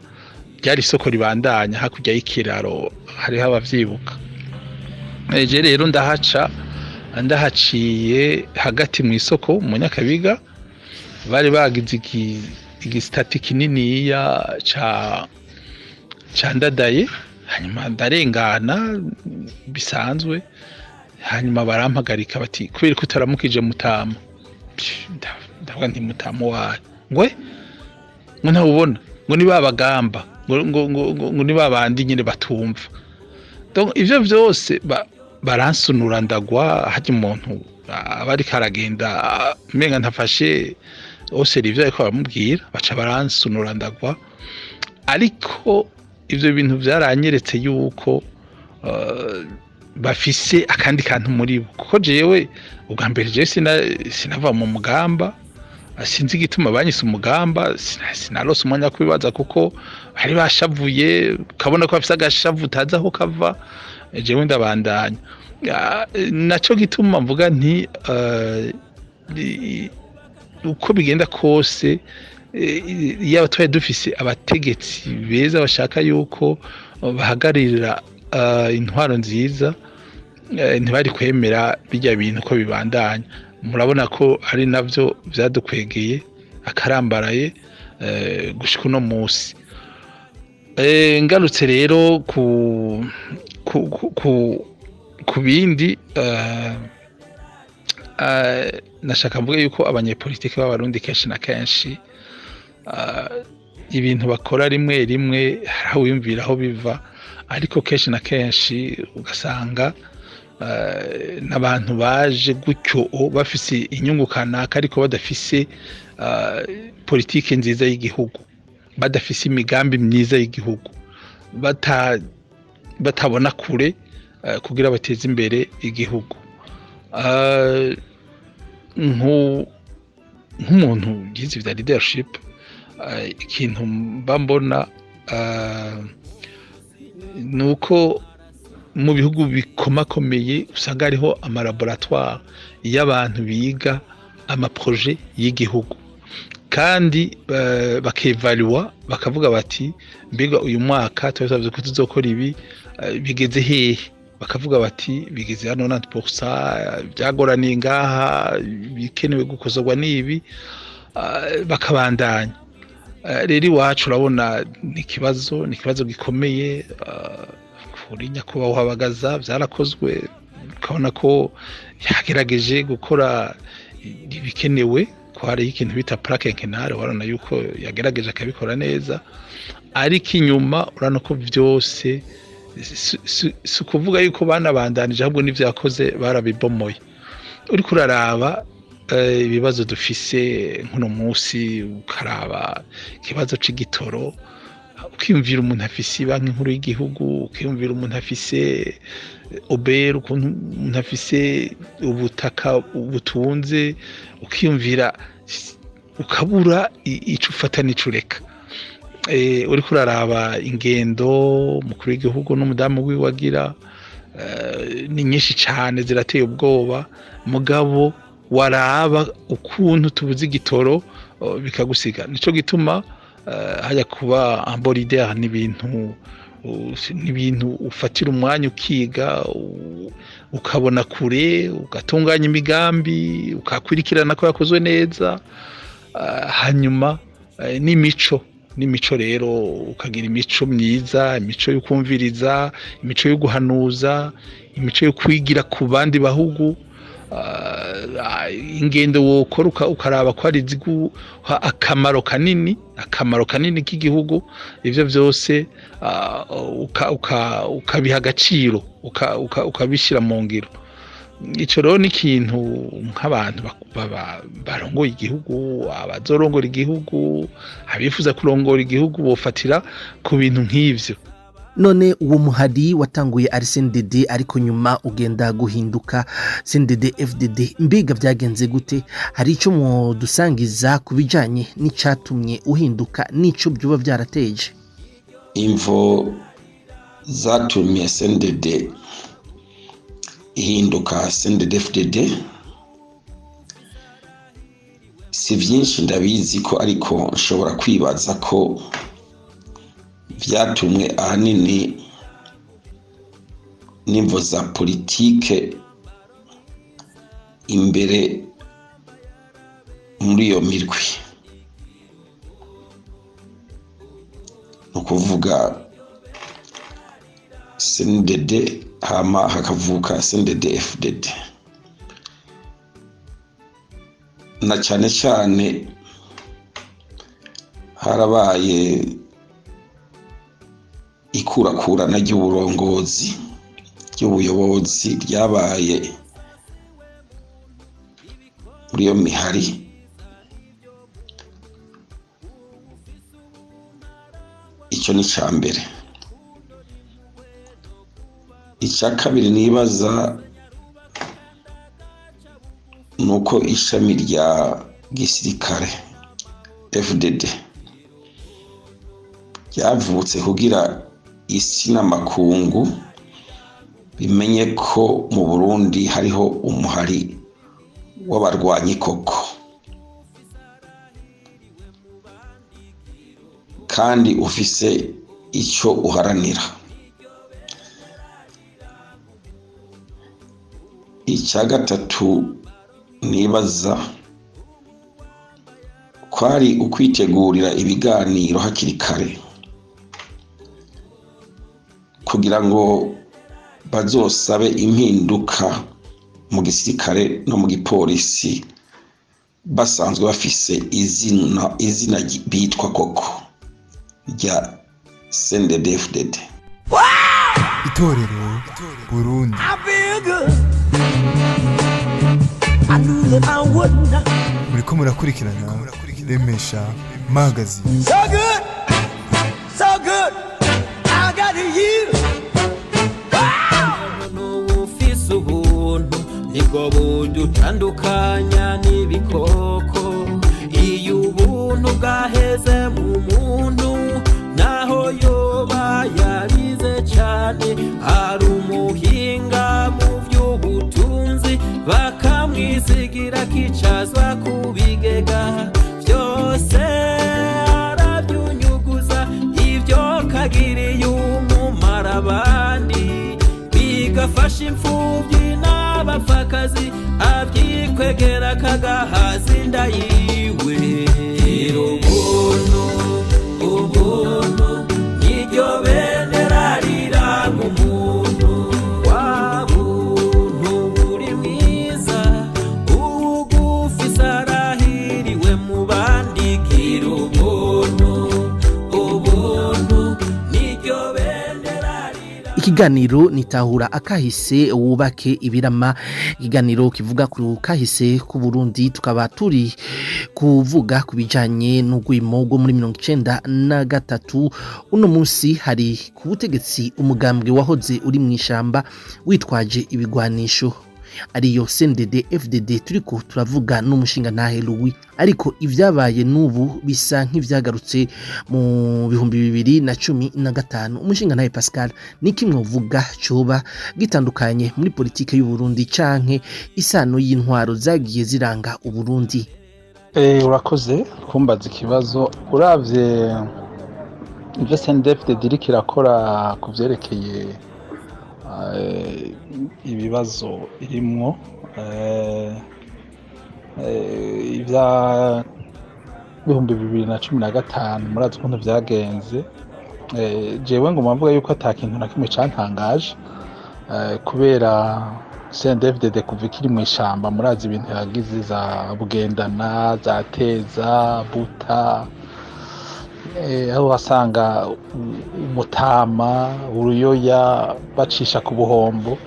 ryari isoko ribandanya hakurya y'ikiraro, hariho abavyibuka. Je rero ndahaca, ndahaciye hagati mu isoko mu Nyakabiga, bari bagize igisitati kininiya ca Ndadaye. Hanyuma ndarengana bisanzwe, hanyuma barampagarika bati: "Kubera ko utaramukije mutama?" Ndavuga nti: "Mutama wawe?" Ngwe ngo: "Ntawubona?" Ngo: "Ni babagamba ngo ni babandi nyine batumva." Donc ivyo vyose baransunura, ndagwa. Harya umuntu aba ariko aragenda umenga ntafashe ose ivyo ariko baramubwira, baca baransunura ndagwa. Ariko ivyo bintu vyaranyeretse yuko bafise akandi kantu muri bo, kuko jewe ubwa mbere jewe sinava mu mugamba, sinzi igituma banyise umugamba. Sinarose umwanya wo kubibaza kuko bari bashavuye, ukabona ko bafise agashavu utazi aho kava. Jewe ndabandanya. Naco gituma mvuga nti uko bigenda kose, iyo twari dufise abategetsi beza bashaka yuko bahagararira intwaro nziza, ntibari kwemera bijya bintu ko bibandanya. Murabona ko ari navyo vyadukwegeye akarambaraye gushika uno musi. Ngarutse rero ku bindi, nashaka mvuge yuko abanyepolitiki b'Abarundi kenshi na kenshi ibintu bakora rimwe rimwe hari aho wiyumvira aho biva, ariko kenshi na kenshi ugasanga n'abantu baje gutyo bafise inyungu kanaka, ariko badafise politike nziza y'igihugu, badafise imigambi myiza y'igihugu, batabona kure kugira bateze imbere igihugu. Nk'umuntu yize ivya leadership, ikintu mba mbona ni uko mu bihugu bikomakomeye usanga hariho amalaboratoire y'abantu biga amaprojet y'igihugu, kandi bakevaluwa, bakavuga bati: "Mbega uyu mwaka twari ko tuzokora ibi, bigeze hehe?" Bakavuga bati: "Bigeze hano 90%, byagoraniye ngaha, bikenewe gukosorwa n'ibi," bakabandanya. Rero iwacu urabona ni ikibazo gikomeye. Kuri nyakubahwa Bagaza byarakozwe, ukabona ko yagerageje gukora ibikenewe, ko hariho ikintu bita plan quinquennal, urabona yuko yagerageje akabikora neza. Ariko inyuma urabona ko byose si ukuvuga yuko banabandanije, ahubwo n'ivyo yakoze barabibomoye. Uriko uraraba ibibazo dufise nk'uno munsi, ukaraba ikibazo c'igitoro, ukiyumvira umuntu afise Banki Nkuru y'Igihugu, ukiyumvira umuntu afise OBR, ukuntu umuntu afise ubutaka butunze, ukiyumvira ukabura ico ufata n'ico ureka. Uriko uraraba ingendo umukuru w'igihugu n'umudamu wiwe agira, ni nyinshi cane, zirateye ubwoba. Mugabo waraba ukuntu tubuze igitoro, bikagusiga. Nico gituma hajya kuba un bon leader ni ibintu ufatira umwanya ukiga, ukabona kure, ugatunganya imigambi, ukakwirikirana ko yakozwe neza. Hanyuma n'imico rero, ukagira imico myiza, imico yo kumviriza, imico yo guhanuza, imico yo kwigira ku bandi bahugu. Ingendo wokora ukaraba ko ari ziguha akamaro kanini, akamaro kanini k'igihugu. Ivyo vyose ukabiha agaciro, ukabishyira mu ngiro. Ico rero ni ikintu nk'abantu barongoye igihugu, abazorongora igihugu, abifuza kurongora igihugu bofatira ku bintu nk'ivyo. None uwo muhari watanguye ari CNDD, ariko nyuma ugenda guhinduka CNDD FDD, mbega byagenze gute? Hari icyo mudusangiza ku bijanye n'icatumye uhinduka n'ico byoba byarateje? Imvo zatumye CNDD ihinduka CNDD FDD si byinshi ndabizi ko, ariko nshobora kwibaza ko byatumwe ahanini n'imvo za politike imbere muri iyo mirwi, ni ukuvuga CNDD hama hakavuka CNDD FDD, na cyane cyane harabaye ikurakurana ry'uburongozi, ry'ubuyobozi ryabaye muri iyo mihari. Icyo ni icya mbere. Icya kabiri nibaza ni uko ishami rya gisirikare FDD ryavutse kugira isi n'amakungu bimenye ko mu Burundi hariho umuhari w'abarwanyi koko, kandi ufise icyo uharanira. Icya gatatu nibaza kwari ukwitegurira ibiganiro hakiri kare kugira ngo bazosabe impinduka mu gisirikare no mu gipolisi basanzwe bafise izina bitwa koko rya CNDD-FDD. Itorero Burundi. Muriko murakurikirana Remesha Magazine. So good, so good, I got you. Ufise ubuntu nibwo budutandukanya n'ibikoko. Iyo ubuntu bwaheze mu muntu, naho yoba yarize cyane, ari umuhinga mu by'ubutunzi, bakamwizigira akicazwa ku bigega byose arabyunyuguza. Ibyo kagiriye umumaro abandi, bigafasha imfubyi n'abapfakazi, abyikwegera kagahaza inda yiwe. Ubuntu, ubuntu niryo bendera riranga umuntu. Wa buntu buri mwiza, uwugufise arahiriwe mu bandi. Gira ubuntu, ubuntu niryo bendera. Ikiganiro nitahura akahise wubake ibirama, ikiganiro kivuga ku kahise ku Burundi. Tukaba turi kuvuga ku bijanye n'ugwimo rwo muri 93. Uno munsi hari ku butegetsi umugambwe wahoze uri mu ishamba witwaje ibigwanisho, ariyo CNDD FDD turiko turavuga n'umushinga ntahe Louis. Ariko ivyabaye n'ubu bisa nk'ivyagarutse mu 2015. Umushinga ntahe Pascal, ni kimwe uvuga coba gitandukanye muri politike y'u Burundi canke isano y'intwaro zagiye ziranga u Burundi? Urakoze kumbaza ikibazo. Uravye ivyo CNDD-FDD iriko irakora ku vyerekeye ibibazo irimwo, ivya 2015, murazi ukuntu vyagenze. Jewe nguma mvuga yuko ata kintu na kimwe cantangaje, kubera CNDD-FDD kuva ikiri mu ishamba, murazi ibintu yagize za Bugendana, za Teza, Buta, aho wasanga umutama uruyoya bacisha ku buhombo.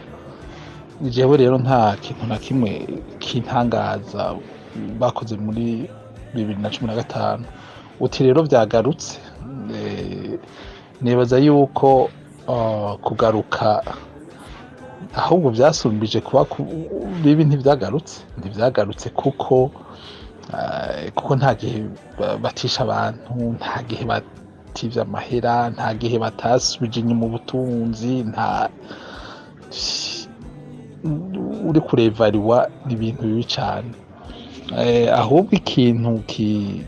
Jewe rero nta kintu na kimwe kintangaza bakoze muri 2015. Uti rero byagarutse, nibaza yuko kugaruka ahubwo byasumbije kuba bibi. Ntivyagarutse kuko nta gihe batisha abantu, nta gihe bativye amahera, nta gihe batasubije inyuma ubutunzi. Nta uri kurevariwa, ni ibintu bibi cane. Ahubwo ikintu ki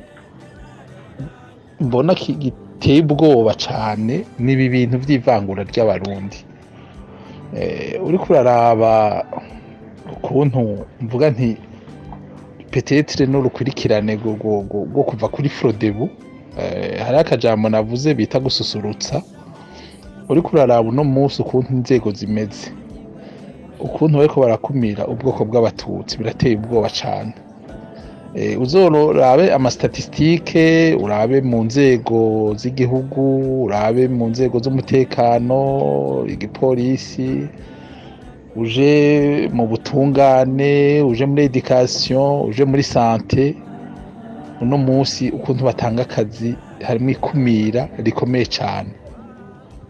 mbona giteye ubwoba cane ni ibi bintu vy'ivangura ry'Abarundi. Uriko uraraba ukuntu mvuga nti peut-être n'urukurikirane rwo kuva kuri Frodebu, hariho akajambo navuze bita gususurutsa. Uriko uraraba uno munsi ukuntu inzego zimeze, ukuntu bariko barakumira ubwoko bw'Abatutsi, birateye ubwoba cane. Uzorabe ama statistiques, urabe mu nzego z'igihugu, urabe mu nzego z'umutekano, igipolisi, uje mu butungane, uje muri éducation, uje muri santé, uno munsi ukuntu batanga akazi harimo ikumira rikomeye cane.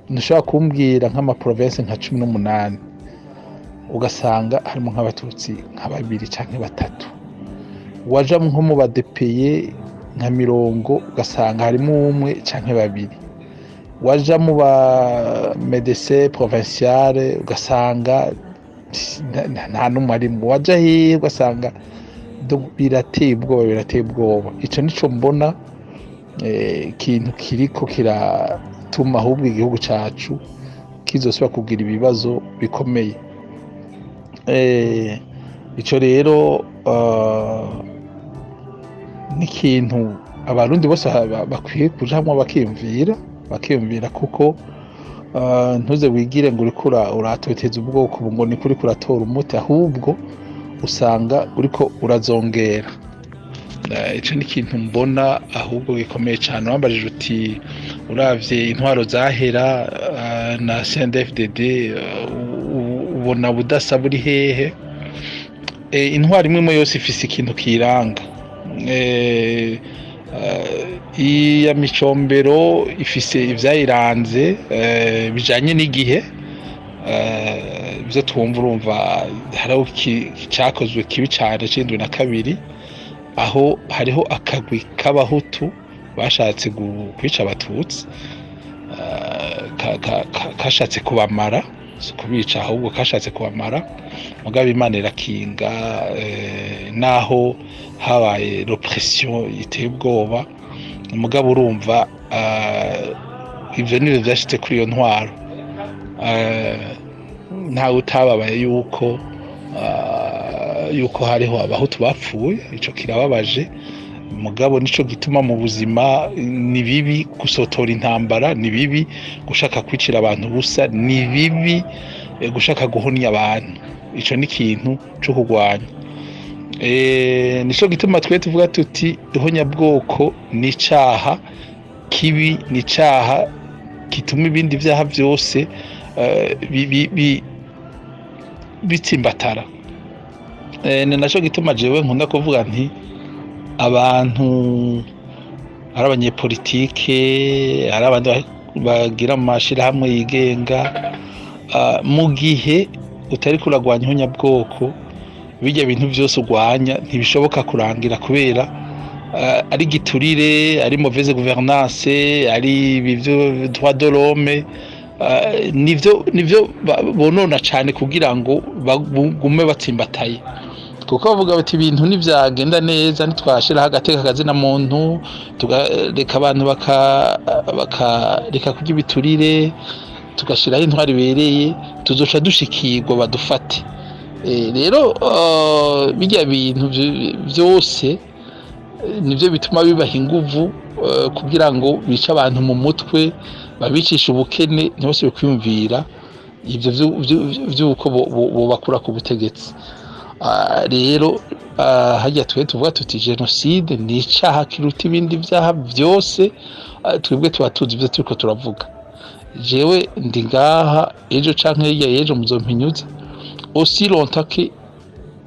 Ntushobora kumbwira nk'ama provinces nka 18, ugasanga harimo nk'Abatutsi nka babiri canke batatu. Waja nko mu badepeye nka 40, ugasanga harimo umwe canke babiri. Waja mu ba médecin provincial, ugasanga nta n'umwe arimo. Waja hehe, ugasanga birateye ubwoba, birateye ubwoba. Ico nico mbona ikintu kiriko kiratuma ahubwo igihugu cacu kizosubira kugira ibibazo bikomeye. Ico rero n'ikintu Abarundi bose bakwiye kujamwo bakiyumvira, kuko ntuze wigire ngo uriko uratoteza ubwoko ngo niko uriko uratora umuti, ahubwo usanga uriko urazongera. Ico ni ikintu mbona ahubwo gikomeye cane. Wambajije uti uravye intwaro zahera na CNDD-FDD, ubona budasa buri hehe? Intwaro imwe imwe yose ifise ikintu kiyiranga. Iya Micombero ifise ivyayiranze bijanye n'igihe, ivyo twumva. Urumva hariho icakozwe kibi cane c'72, aho hariho akagwi k'Abahutu bashatse kwica Abatutsi, kashatse kubamara, si kubica ahubwo kashatse kubamara, mugabo Imana irakinga. Naho habaye répression iteye ubwoba, mugabo urumva ivyo nivyo vyashitse kuri iyo ntwaro. Ntawe utababaye yuko hariho Abahutu bapfuye, ico kirababaje. Mugabo nico gituma mu buzima ni bibi gusotora intambara, ni bibi gushaka kwicira abantu busa, ni bibi gushaka guhonya abantu. Ico ni ikintu co kurwanya. Nico gituma twe tuvuga tuti ihonyabwoko ni icaha kibi, ni icaha gituma ibindi vyaha vyose bitsimbatara. Ni naco gituma jewe nkunda kuvuga nti abantu ari abanyepolitike, ari abandi bagira mu mashirahamwe yigenga, mu gihe utariko uragwanya ihonyabwoko, birya bintu vyose urwanya ntibishoboka kurangira, kubera ari giturire, ari mauvaise gouvernance, ari ibivyo droit de l'homme, nivyo bonona cane kugira ngo bagume batsimbataye, kuko bavuga bati ibintu ntivyagenda neza ntitwashiraho agateka kazina muntu, tukareka abantu bakareka kurya ibiturire, tugashiraho intwaro ibereye, tuzoca dushikirwa badufate. Rero birya bintu vyose nivyo bituma bibaha inguvu kugira ngo bice abantu mu mutwe, babicisha ubukene, ntibasubire kwiyumvira. Ivyo vy'uko bobakura ku butegetsi. Rero harya twe tuvuga tuti jenoside ni icaha kiruta ibindi vyaha vyose. Twebwe tuba tuzi ivyo turiko turavuga. Jewe ndi ngaha, ejo canke hirya y'ejo muzompinyuza. Aussi longtemps que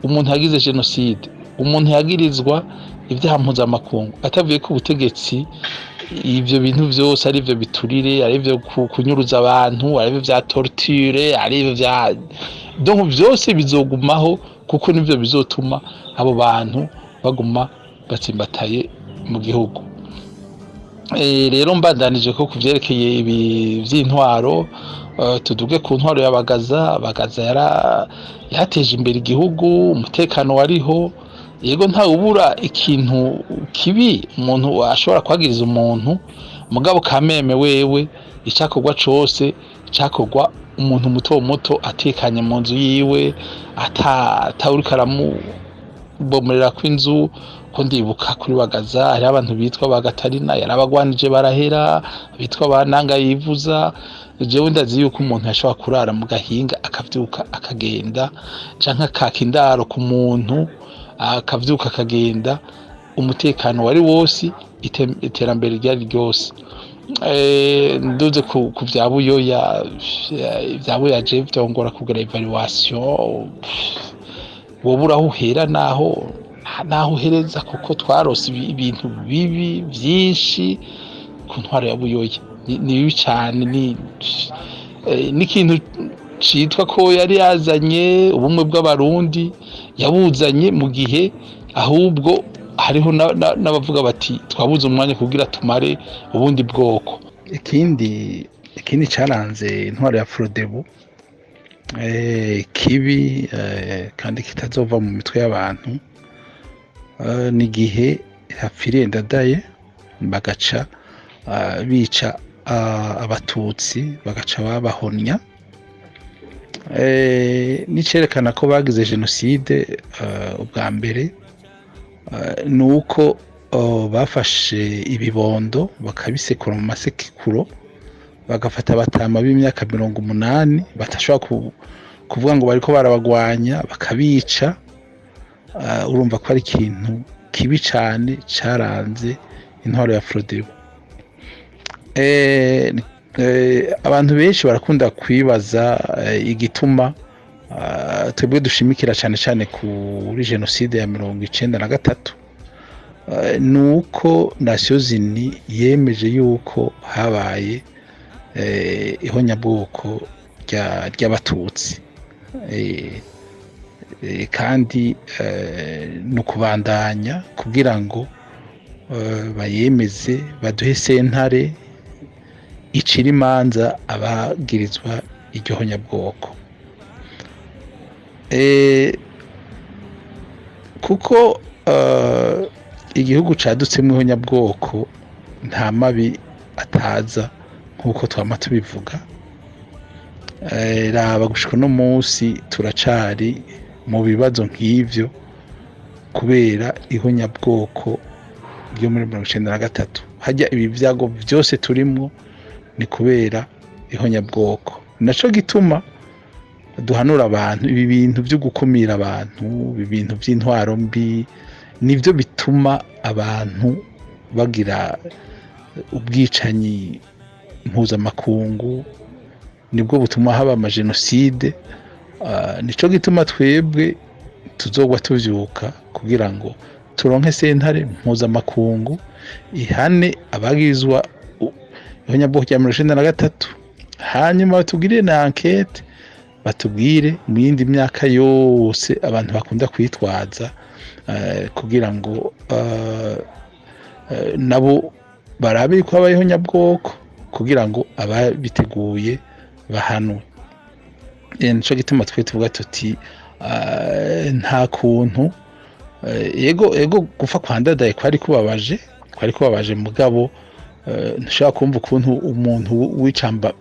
umuntu yagize jenoside, umuntu yagirizwa ibyaha mpuzamakungu atavuye ku butegetsi, ivyo bintu vyose, ari ivyo biturire, ari ivyo kunyuruza abantu, ari ivyo vya torture, ari ivyo vya, donc vyose bizogumaho, kuko nivyo bizotuma abo bantu baguma batsimbataye mu gihugu. Rero mbandanije ko kuvyerekeye ibi vy'intwaro, tuduge ku ntwaro ya Bagaza. Bagaza yateje imbere igihugu, umutekano wariho. Yego, nta ubura ikintu kibi umuntu ashobora kwagiriza umuntu, mugabo kameme wewe icakorwa cose cakorwa umuntu muto muto atekanye mu nzu yiwe, atawuriko aramubomorera kw'inzu. Ko ndibuka kuri Bagaza hariho abantu bitwa ba Gatarina yarabagwanije barahera, bitwa ba Nanga yivuza. Jewe ndazi yuko umuntu yashobora kurara mu gahinga akavyuka akagenda, canke akaka indaro ku muntu akavyuka akagenda. Umutekano wari wose, iterambere ryari ryose. Nduze ku vya Buyoya. Ivya Buyoya je vyongora kugira évaluation, wobura aho uhera naho uhereza, kuko twarose ibintu bibi vyinshi ku ntwaro ya Buyoya. Ni bibi cane, ni n'ikintu citwa ko yari yazanye ubumwe bw'Abarundi, yabuzanye mu gihe ahubwo hariho n'abavuga bati twabuze umwanya kugira tumare ubundi bwoko. Ikindi caranze intwaro ya Frodebu kibi kandi kitazova mu mitwe y'abantu, ni igihe hapfiriye Ndadaye, bagaca bica Abatutsi, bagaca babahonya. N'icerekana ko bagize jenoside ubwa mbere ni uko bafashe ibibondo bakabisekura mu masekuro, bagafata abatama b'imyaka 80 badashobora kuvuga ngo bariko barabagwanya, bakabica. Urumva ko ari ikintu kibi cane caranze intwaro ya Frodebu. Abantu benshi barakunda kwibaza igituma twebwe dushimikira cane cane kuri jenoside ya 93. Ni uko Nations Unies yemeje yuko habaye ihonyabwoko ry'Abatutsi, kandi ni ukubandanya kugira ngo bayemeze, baduhe sentare icira imanza abagirizwa iryo honyabwoko, kuko igihugu cadutsemwo ihonyabwoko nta mabi ataza, nk'uko twama tubivuga. Raba gushika uno munsi turacari mu bibazo nk'ivyo kubera ihonyabwoko ryo muri 93. Harya ibi vyago vyose turimwo ni kubera ihonyabwoko. Naco gituma duhanura abantu ibi bintu vyo gukumira abantu, ibi bintu vy'intwaro mbi, nivyo bituma abantu bagira ubwicanyi mpuzamakungu, nibwo butuma haba amajenoside. Nico gituma twebwe tuzogwa tuvyuka kugira ngo turonke sentare mpuzamakungu ihane abagirizwa ihonyabwoko rya 93, hanyuma batugirire na enquête, batubwire mu yindi myaka yose abantu bakunda kwitwaza, kugira ngo nabo barabe ko habayeho nyabwoko, kugira ngo ababiteguye bahanwe. Nico gituma twe tuvuga tuti nta kuntu, ego gupfa kwa Ndadaye kwari kubabaje, kwari kubabaje, mugabo ntushobora kumva ukuntu umuntu w'icamba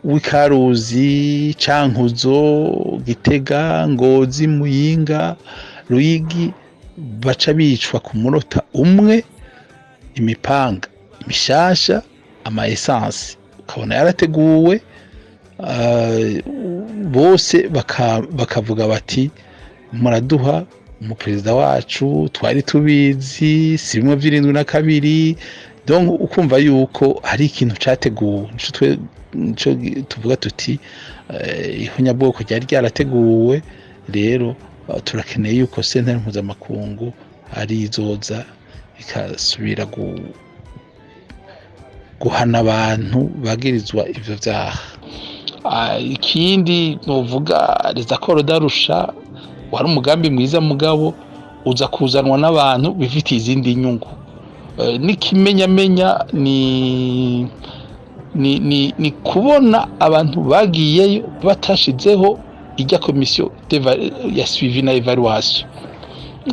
w'Ikaruzi, Cankuzo, Gitega, Ngozi, Muyinga, Ruyigi baca bicwa ku munota umwe, imipanga mishasha, ama essence ukabona yarateguwe. Bose bakavuga bati muraduha umuperezida wacu, twari tubizi, si bimwe 72. Donc ukumva yuko hari ikintu cyateguwe. Nico tuvuga tuti ihonyabwoko ryari ryarateguwe. Rero turakeneye yuko sentare mpuzamakungu ari izoza ikasubira guhana abantu bagirizwa ivyo vyaha. Ikindi novuga, les accords d'Arusha wari umugambi mwiza, mugabo uza kuzanwa n'abantu bifitiye izindi nyungu. N'ikimenyamenya ni kubona abantu bagiyeyo batashizeho ijya komisiyo ya suivi na évaluation,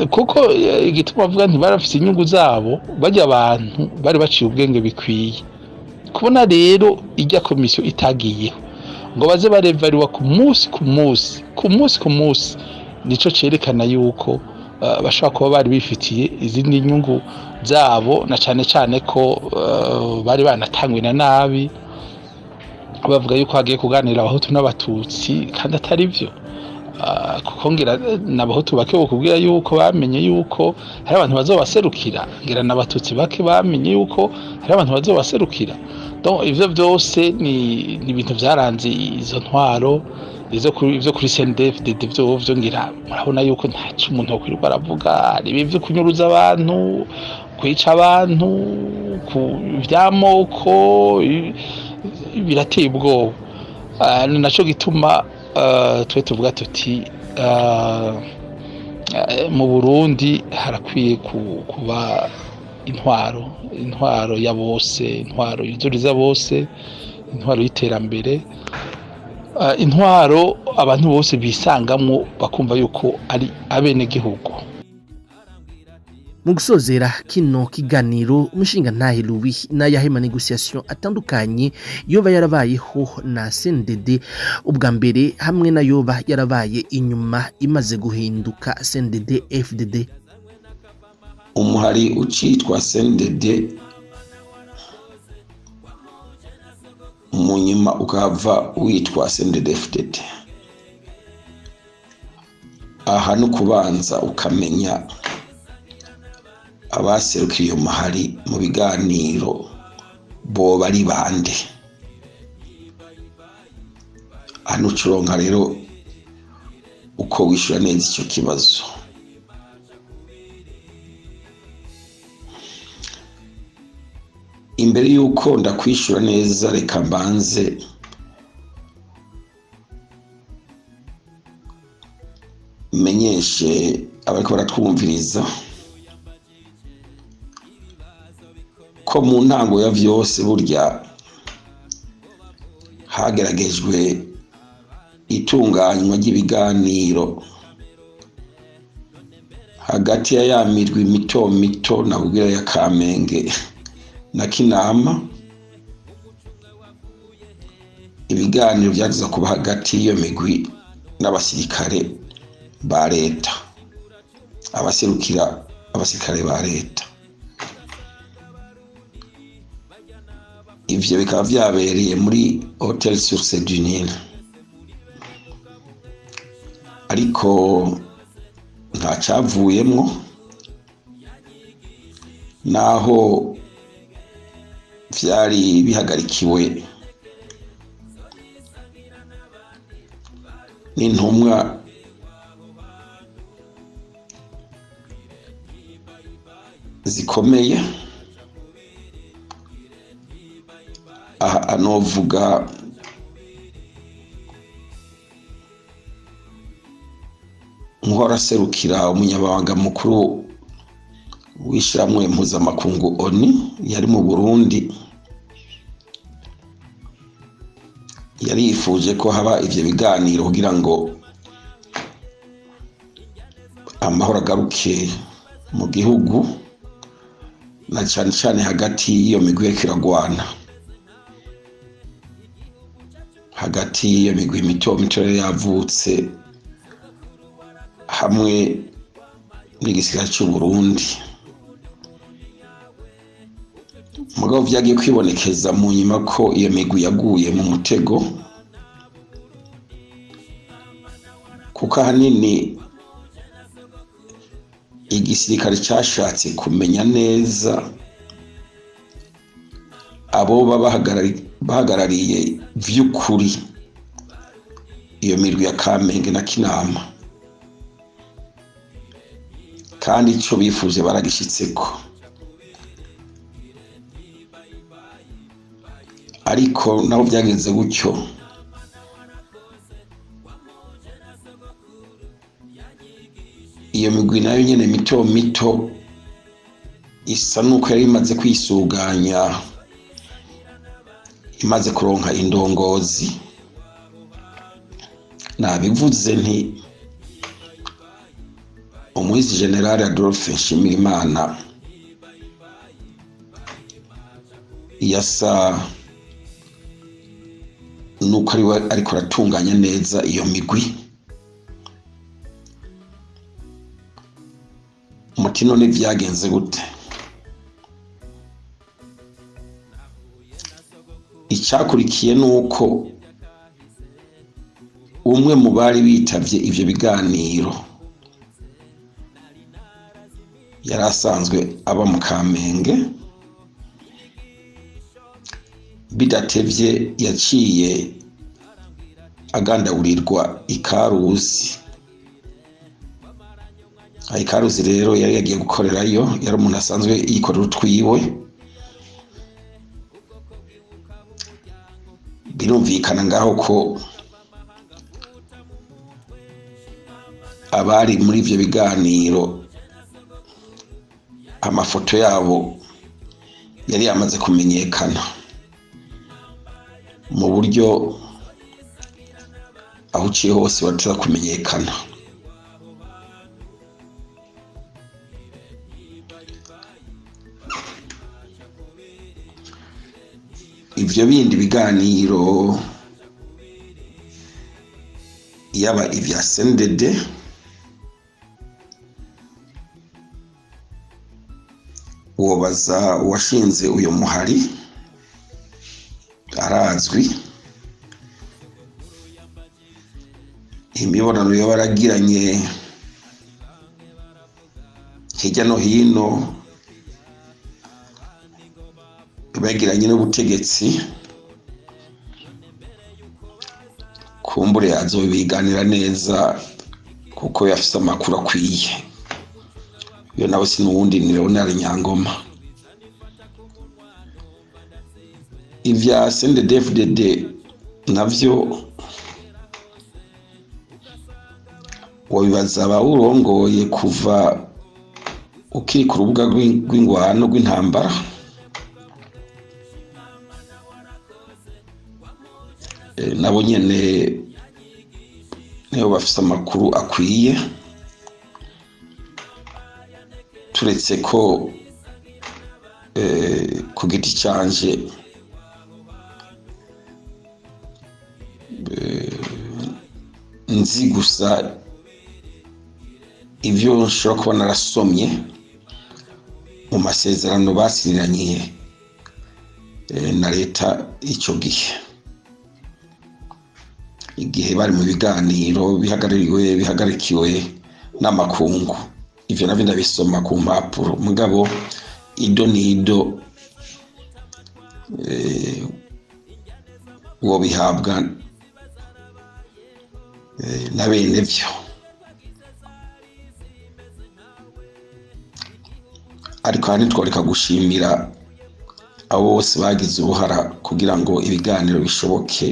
kuko igituma bavuga ntibarafise inyungu zabo, bajya abantu bari baciye ubwenge bikwiye. Kubona rero ijya komisiyo itagiyeho ngo baze barevariwa ku munsi ku munsi, ku munsi ku munsi, nico cerekana yuko bashobora kuba bari bifitiye izindi nyungu zabo, na cane cane ko bari banatangwe na nabi, bavuga yuko hagiye kuganira Abahutu n'Abatutsi kandi atari byo, kuko ngira n'Abahutu bake bokubwira yuko bamenye yuko hari abantu bazobaserukira, ngira n'Abatutsi bake bamenye yuko hari abantu bazobaserukira. Donc ivyo vyose ni ibintu vyaranze izo ntwaro. Izo kuri ivyo kuri CNDD-FDD vyo ngira murabona yuko ntaco umuntu wokwirirwa aravuga. Hari ibivyo kunyuruza abantu, kwica abantu, ku vy'amoko, birateye ubwoba. Ni naco gituma twe tuvuga tuti mu Burundi harakwiye kuba intwaro ya bose, intwaro yuzuriza bose, intwaro y'iterambere, intwaro abantu bose bisangamwo bakumva yuko ari abenegihugu. Mu gusozera kino kiganiro, umushinga ntahe Louis, n'ayahe ma négociations atandukanye yoba yarabayeho na CNDD ubwa mbere, hamwe na yoba yarabaye inyuma imaze guhinduka CNDD FDD? Umuhari ucitwa CNDD, mu nyuma ukahava witwa CNDD-FDD, aha no kubanza ukamenya abaserukiye iyo mahari mu biganiro boba ari bande. Hano ucuronka rero uko wishyura neza icyo kibazo. Imbere y'uko ndakwishura neza, reka mbanze menyeshe abariko baratwumviriza ko mu ntango ya vyose burya hageragejwe itunganywa ry'ibiganiro hagati ya ya mirwi mito mito nakubwira ya Kamenge na Kinama. Ibiganiro byagize kuba hagati y'iyo migwi n'abasirikare ba leta, abaserukira abasirikare ba leta. Ivyo bikaba vyabereye muri Hotel Source du Nil, ariko nta cavuyemwo, naho vyari bihagarikiwe n'intumwa zikomeye. Aha anovuga nk'uwaraserukira umunyabanga mukuru w'ishyirahamwe mpuzamakungu ONU yari mu Burundi, yari yifuje ko haba ivyo biganiro kugira ngo amahoro agaruke mu gihugu, na cane cane hagati y'iyo migwi iriko iragwana, hagati y'iyo migwi mito mito yari yavutse hamwe n'igisirikare c'u Burundi. Mugabo vyagiye kwibonekeza mu nyuma ko iyo migwi yaguye mu mutego. Kuko ahanini igisirikare cyashatse kumenya neza abo bahagarariye vy'ukuri iyo mirwi ya Kamenge na Kinama, kandi ico bifuje baragishitseko. Ariko naho byagenze gutyo, iyo migwi nayo nyene mito mito isa nuko yari imaze kwisuganya, imaze kuronka indongozi. Nabivuze nti umuhizi General Adolphe Nshimirimana yasa nuko ariwe ariko aratunganya neza iyo migwi. Muti none vyagenze gute? Icyakurikiye nuko umwe mu bari bitavye ivyo biganiro yari asanzwe aba mu Kamenge, bidatevye yaciye agandagurirwa Ikaruzi. Ikaruzi rero yari yagiye gukorerayo, yari umuntu asanzwe yikorera utwiwe. Birumvikana ngaho ko abari muri ivyo biganiro amafoto yabo yari yamaze kumenyekana mu buryo aho uciye hose bateza kumenyekana. Ivyo bindi biganiro yaba ivya CNDD wobaza uwashinze uyo muhari arazwi, imibonano y'abaragiranye hirya no hino bagiranye n'ubutegetsi, kumbure azobiganira neza kuko yafise amakuru akwiye. Iyo nawe sinuwundi ni Leonard Nyangoma. Ivya CNDD-FDD navyo wabibaza abawurongoye kuva ukiri ku rubuga rw'ingwano rw'intambara. Nabo nyene nibo bafise amakuru akwiye, turetse ko ku giti canje nzi gusa ivyo nshobora kuba narasomye mu masezerano basinyiranye na leta ico gihe, igihe bari mu biganiro bihagarikiwe n'amakungu. Ivyo navyo ndabisoma ku mpapuro, mugabo ido nido uwo bihabwa na bene vyo. Ariko aha ntitworeka gushimira abo bose bagize uruhara kugira ngo ibiganiro bishoboke,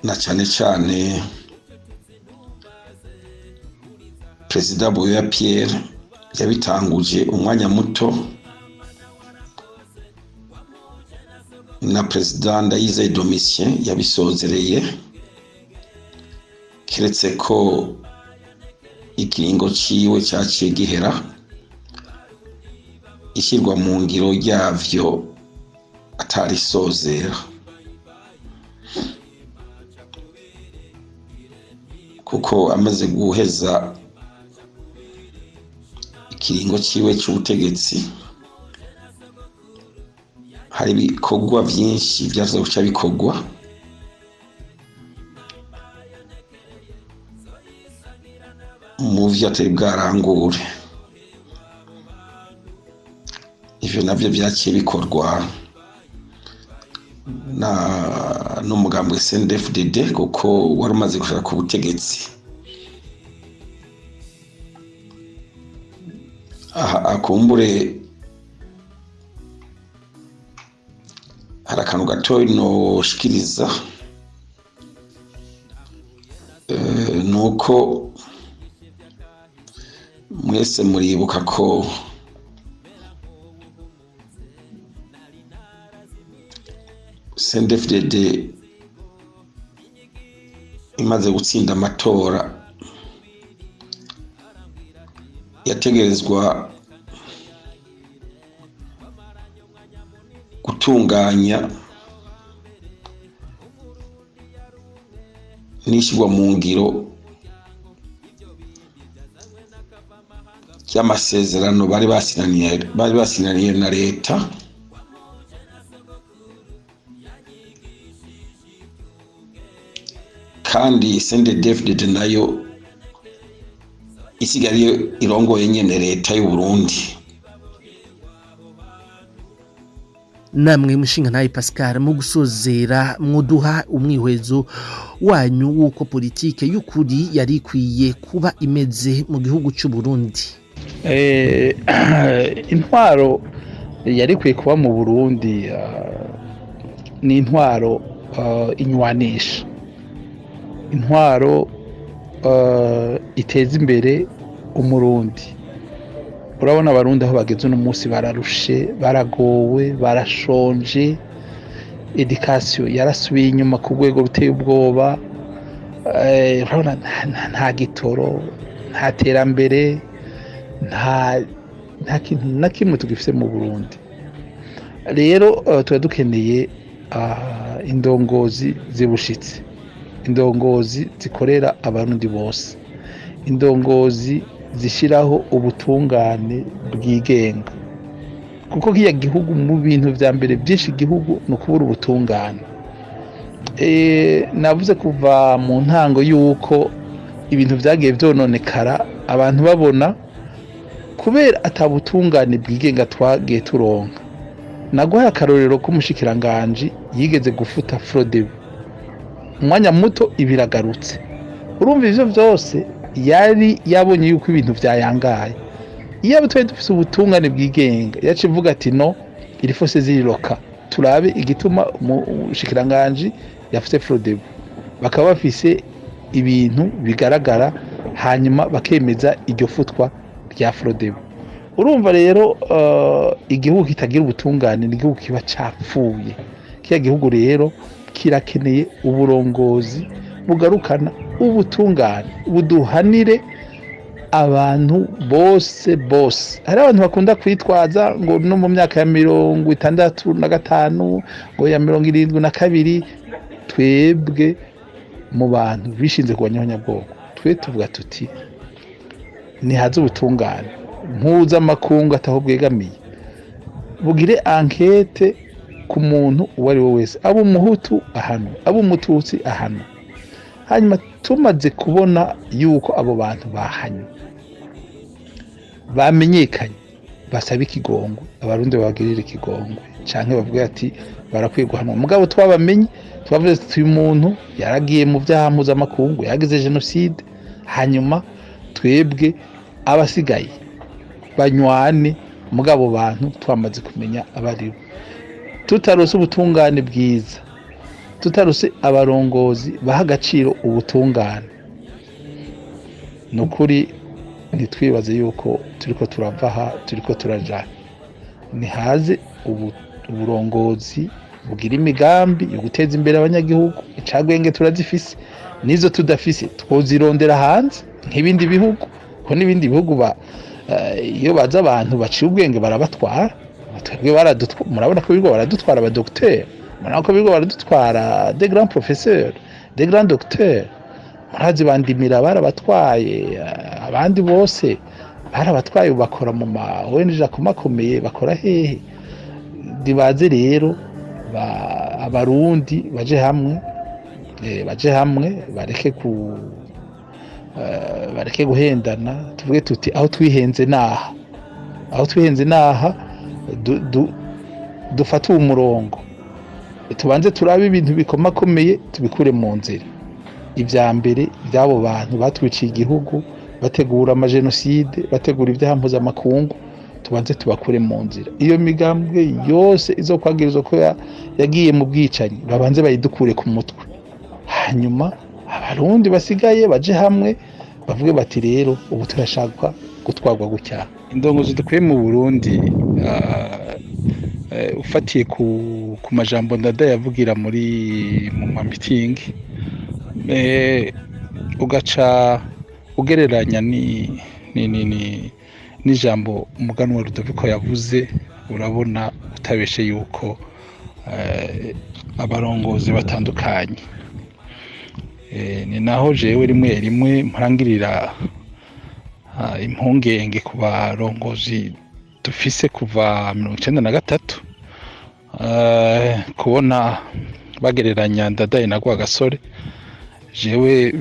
na cane cane Perezida Buyoya Pierre yabitanguje umwanya muto, na Perezida Ndayizeye Domitien yabisozereye, kiretse ko ikiringo ciwe caciye gihera ishyirwa mu ngiro ryavyo atarisozera, kuko amaze guheza ikiringo ciwe c'ubutegetsi hari ibikorwa vyinshi vyaza guca bikorwa. mu vyo atari bwarangure. Ivyo navyo vyaciye bikorwa na n'umugambwe CNDD-FDD kuko wari umaze gushaka ku butegetsi. Aha akumbure hari akantu gatoyi noshikiriza, nuko mwese muribuka ko CNDD-FDD imaze gutsinda amatora yategerezwa gutunganya n'ishyirwa mu ngiro ry'amasezerano bari basinaniye na leta. Kandi CNDD-FDD nayo isigaye irongoye nyene leta y'u Burundi. Namwe mushinga ntaye Pascal, mu gusozera mwoduha umwihwezo wanyu w'uko politike y'ukuri yari ikwiye kuba imeze mu gihugu cy'u Burundi. Intwaro yari ikwiye kuba mu Burundi ni intwaro inywanisha, intwaro iteza imbere umurundi. Urabona abarundi aho bageze uno munsi bararushe, baragowe, barashonje, education yarasubiye inyuma ku rwego ruteye ubwoba. Urabona nta gitoro, nta terambere, nta kintu na kimwe tugifise mu Burundi. Rero tuba dukeneye indongozi zibushitse, indongozi zikorera abarundi bose, indongozi zishiraho ubutungane bwigenga, kuko kiya gihugu mu bintu vya mbere byinshi gihugu no kubura ubutungane. Navuze kuva mu ntango yuko ibintu vyagiye vyononekara abantu babona kubera atabutungane bwigenga twagiye turonka. Naguhaye akarorero k'umushikiranganji yigeze gufuta Frodebu umwanya muto ibiragarutse. Urumva ivyo vyose yari yabonye yuko ibintu vyayangaye. Iyo twari dufise ubutungane bwigenga yaciye ivuga ati no, iri fose ziriroka, turabe igituma umushikiranganji yafuse Frodebu, bakaba bafise ibintu bigaragara hanyuma bakemeza iryo futwa rya Frodebu. Urumva rero igihugu kitagira ubutungane ni igihugu kiba capfuye. Kiya gihugu rero kirakeneye uburongozi bugarukana ubutungane, buduhanire abantu bose bose. Hari abantu bakunda kwitwaza ngo no mu myaka ya 65 ngo ya 72, twebwe mu bantu bishinze kurwanya abanyabwoko twe tuvuga tuti nihaze ubutungane mpuzamakungu ataho bwegamiye, bugire enquête ku muntu uwo ari we wese, abo umuhutu ahanwe, abo umututsi ahanwe. Hanyuma tumaze kubona yuko abo bantu bahanywe bamenyekanye, basaba ikigongwe, abarundi babagirira ikigongwe canke bavuga ati barakwiye guhanwa. Mugabo twabamenye, twavuze tuti uyu muntu yaragiye mu vyaha mpuzamakungu, yagize jenoside, hanyuma twebwe abasigaye banywane, mugabo bantu twamaze kumenya abaribo. Tutarose ubutungane bwiza, tutarose abarongozi baha agaciro ubutungane, nukuri ntitwibaze yuko turiko turava aha turiko turajana. Nihaze uburongozi bugira imigambi yo guteza imbere abanyagihugu. Icagwenge turazifise, nizo tudafise twozirondera hanze nk'ibindi bihugu, ko n'ibindi bihugu iyo baza abantu baciye ubwenge barabatwara. Twebwe murabona ko birirwa baradutwara abadocteur, murabona ko birirwa baradutwara des grands professeurs, des grands docteurs, murazi bandimira barabatwaye, abandi bose barabatwaye, bakora mu ma ONG akomakomeye, bakora hehe? Dibaze rero abarundi baje hamwe, baje hamwe bareke Bareke guhendana, tuvuge tuti aho twihenze naha, aho twihenze naha, dufate uwo murongo, tubanze turabe ibintu bikomakomeye, tubikure mu nzira. Ibya mbere by'abo bantu batwiciye igihugu, bategura amajenoside, bategura ibyaha mpuzamakungu, tubanze tubakure mu nzira. Iyo migambwe yose izokwagirizwa ko yagiye mu bwicanyi, babanze bayidukure ku mutwe, hanyuma Abarundi basigaye baje hamwe bavuge bati rero ubu turashaka gutwarwa gutya. Indongozi dukwiye mu Burundi, ufatiye ku majambo Ndadaye yavugira muri mu mamitingi, ugaca ugereranya ni ni ni ni n'ijambo umuganwa Rudoviko yavuze, urabona utabeshe yuko abarongozi batandukanye. Ni naho jewe rimwe rimwe mparangirira impungenge ku barongozi dufise kuva 93, kubona bagereranya Ndadaye na Rwagasore, jewe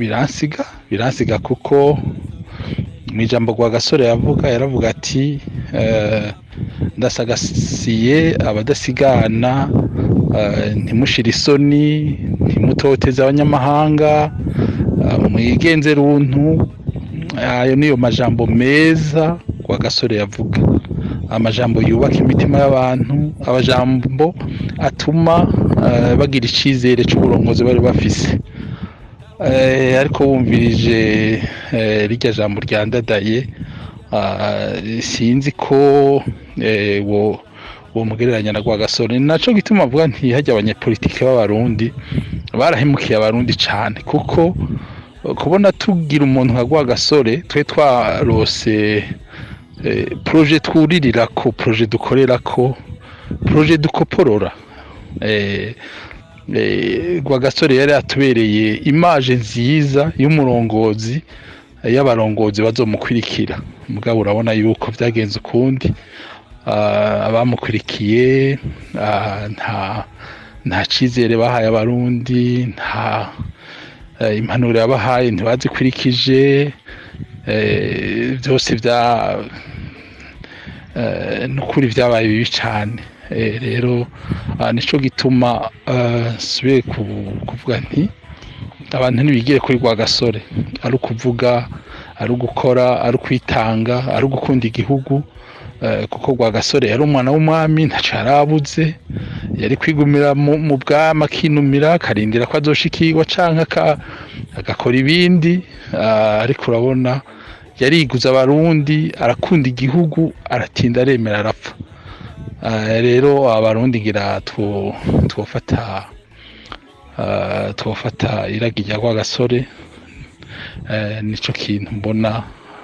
biransiga kuko mu ijambo Rwagasore yavuga, yaravuga ati ndasagasiye abadasigana, ntimushire isoni, ntimutoteze abanyamahanga, mwigenze runtu. Ayo niyo majambo meza Rwagasore yavuga, amajambo yubaka imitima y'abantu, amajambo atuma bagira icizere c'uburongozi bari bafise. Ariko wumvirije rirya jambo rya Ndadaye, sinzi ko wo mugereranya na Rwagasore. Naco gituma avuga nti hajya abanyepolitike b'Abarundi barahemukiye Abarundi cane, kuko kubona tugira umuntu nka Rwagasore, twe twarose projet twuririrako, projet dukorerako, projet dukoporora. Rwagasore yari atubereye image nziza y'umurongozi, y'abarongozi bazomukwirikira. Mugabo urabona yuko vyagenze ukundi, abamukurikiye nta cizere bahaye Abarundi, nta impanuro yabahaye ntibazikurikije, byose bya nukuri vyabaye bibi cane. Rero nico gituma nsubiye kuvuga nti abantu ntibigire kuri Rwagasore, ari ukuvuga, ari ugukora, ari ukwitanga, ari ugukunda igihugu, kuko Rwagasore yari umwana w'umwami, ntaco yarabuze, yari kwigumira mu bwami akinumira, akarindira ko azoshikirwa canke agakora ibindi, ariko urabona yariguza Abarundi, arakunda igihugu, aratinda aremera arapfa. Rero Abarundi ngira twofata iragi rya Rwagasore, nico kintu mbona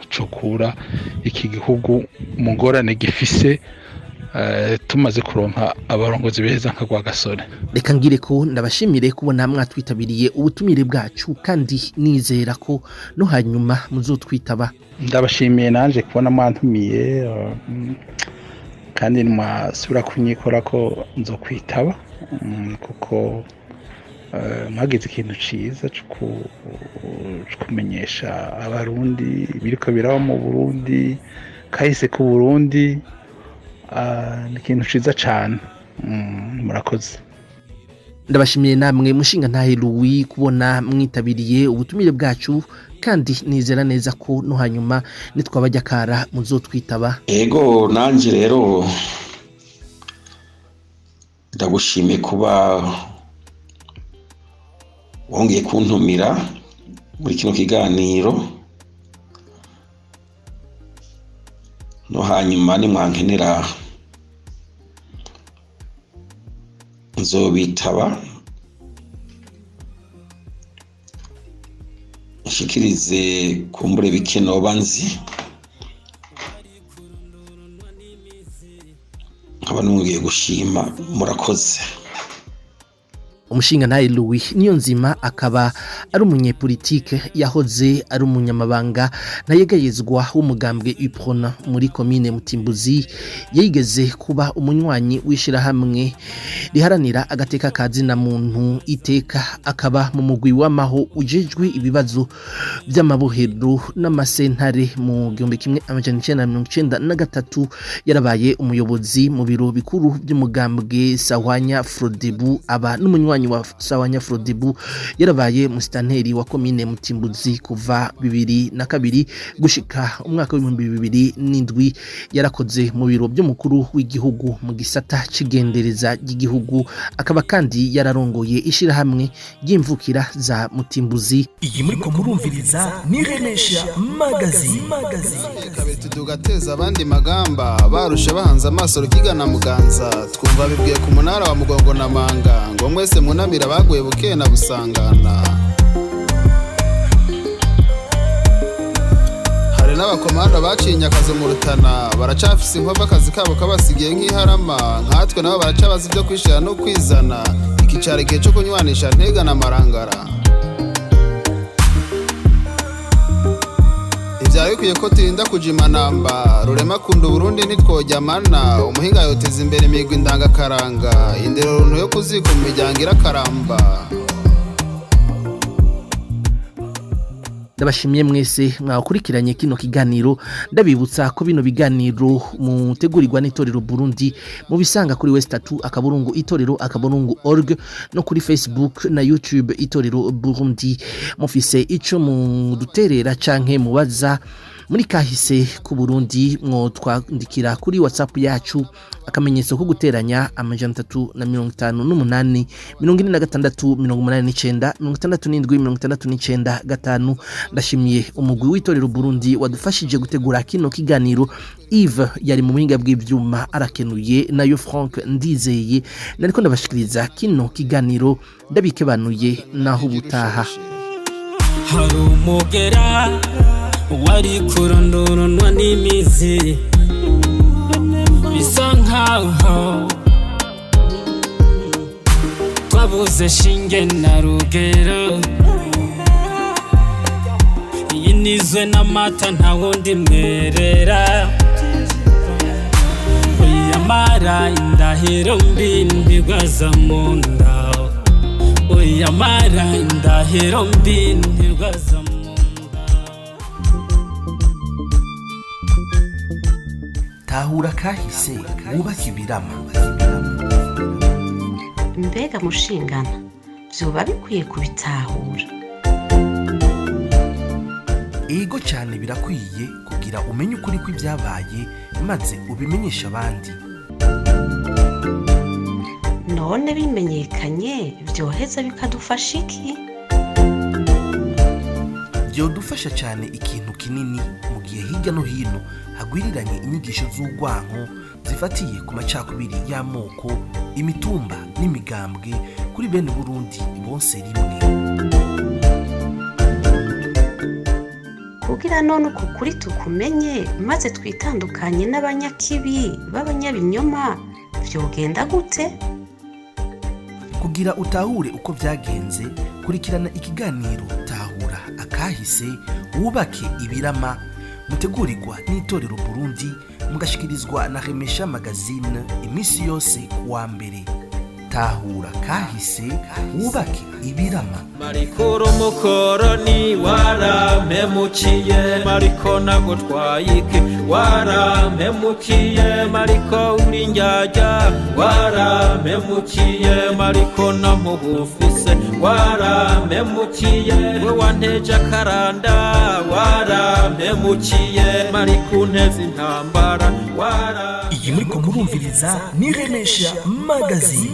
cokura iki gihugu mu ngorane gifise, tumaze kuronka abarongozi beza nka Rwagasore. Reka ngire ko ndabashimire kubona mwatwitabiriye ubutumire bwacu, kandi nizera ko no hanyuma muzotwitaba. Ndabashimiye nanje kubona mwantumiye, kandi mwasubira kunyikora ko nzokwitaba, kuko mwagize ikintu ciza co kumenyesha Abarundi ibiriko biraba mu Burundi, kahise ku Burundi, ni ikintu ciza cane. Murakoze. Ndabashimiye namwe mushinga ntahe Louis kubona mwitabiriye ubutumire bwacu, kandi nizera neza ko no hanyuma nitwabajya kara muzotwitaba. Ego, nanje rero ndagushimiye kuba wongeye kuntumira muri kino kiganiro, no hanyuma nimwankenera nzobitaba, nshikirize kumbure bike noba nzi, nkaba nongeye gushima. Murakoze. Umushingantahe Louis Niyonzima akaba ari umunyepolitike, yahoze ari umunyamabanga ntayegayezwa w'umugambwe UPRONA muri komine Mutimbuzi. Yigeze kuba umunywanyi w'ishirahamwe riharanira agateka ka zina muntu Iteka, akaba mu mugwi w'amaho ujejwe ibibazo by'amabohero n'amasentare. Mu 1993 yarabaye umuyobozi mu biro bikuru by'umugambwe Sahwanya Frodebu, aba n'umunywanyi wa Sahwanya Frodebu. Yarabaye musitanteri wa komine Mutimbuzi kuva 2002 gushika umwaka w'2007. Yarakoze mu biro by'umukuru w'igihugu mu gisata c'igendereza ry'igihugu, akaba kandi yararongoye ishirahamwe ry'imvukira za Mutimbuzi. Iyi muriko murumviriza ni Remesha Magazine. Kabiri tugateza abandi magamba barushe bahanze amaso Rukiga na Muganza. Twumva bibwiye ku munara wa Mugongo na Manga ngo mwese munamira baguye buke na Busangana. Hari n'abakomanda baciye inyakazo mu Rutana, baracafise inkovu, akazi kabo kabasigiye nk'iharama. Nkatwe nabo baracabaza ibyo kwishira no kwizana. Ikicara igihe cyo kunywanisha Ntega na Marangara. Ivyari bikwiye ko turinda kujimanamba rurema kunda Uburundi, ntitwojyamana. Umuhinga yoteza imbere imigwi ndangakaranga, indero runtu yo kuzika mu miryango irakaramba. Ndabashimiye mwese mwakurikiranye kino kiganiro. Ndabibutsa ko bino biganiro mutegurirwa n'Itorero Burundi mubisanga kuri w3.itorero.org no kuri Facebook na YouTube Itorero Burundi. Mufise ico muduterera canke mubaza muri kahise ku Burundi, mwo twandikira kuri WhatsApp yacu, akamenyetso ko guteranya 358 46 89 67 69 5. Ndashimiye umugwi w'Itorero Burundi wadufashije gutegura kino kiganiro. Yves yari mu buhinga bw'ivyuma, arakenuye. Nayo Frank Ndizeye nariko ndabashikiriza kino kiganiro, ndabikebanuye naho ubutaha. Hari umugera wari kurondorwa n'imizi, bisa nkaho twabuze shinge na rugero. Iyi nizwe n'amata, nta wundi mwerera. Uyamara indahiro mbi ntirwaza mu nda, uyamara indahiro mbi ntirwaza mu nda. Tahura kahise, wubake ibirama. Mbega mushingana, vyoba bikwiye kubitahura? Ego cyane, birakwiye kugira umenye ukuri kw'ibyabaye maze ubimenyeshe abandi. None bimenyekanye vyoheza bikadufasha iki? Byodufasha cyane ikintu kinini mu gihe hirya no hino hagwiriranye inyigisho z'urwanko zifatiye ku macakubiri y'amoko, imitumba n'imigambwe kuri bene Burundi bose rimwe. Kugira none uku kuri tukumenye maze twitandukanye n'abanyakibi b'abanyabinyoma, vyogenda gute? Kugira utahure uko byagenze, kurikirana ikiganiro Tahura akahise wubake ibirama, mutegurirwa n'Itorero Burundi, mugashikirizwa na Remesha Magazine iminsi yose kuwa mbere. Tahura kahise, wubake ibirama. Mariko umukoroni warampemukiye, mariko nagutwaye iki? Warampemukiye mariko, uri njyajya. Warampemukiye mariko, namubufise. Warampemukiye we, wanteje akaranda. Warampemukiye mariko, unteze intambara wara Iyi muriko murumviriza ni Remesha Magazine.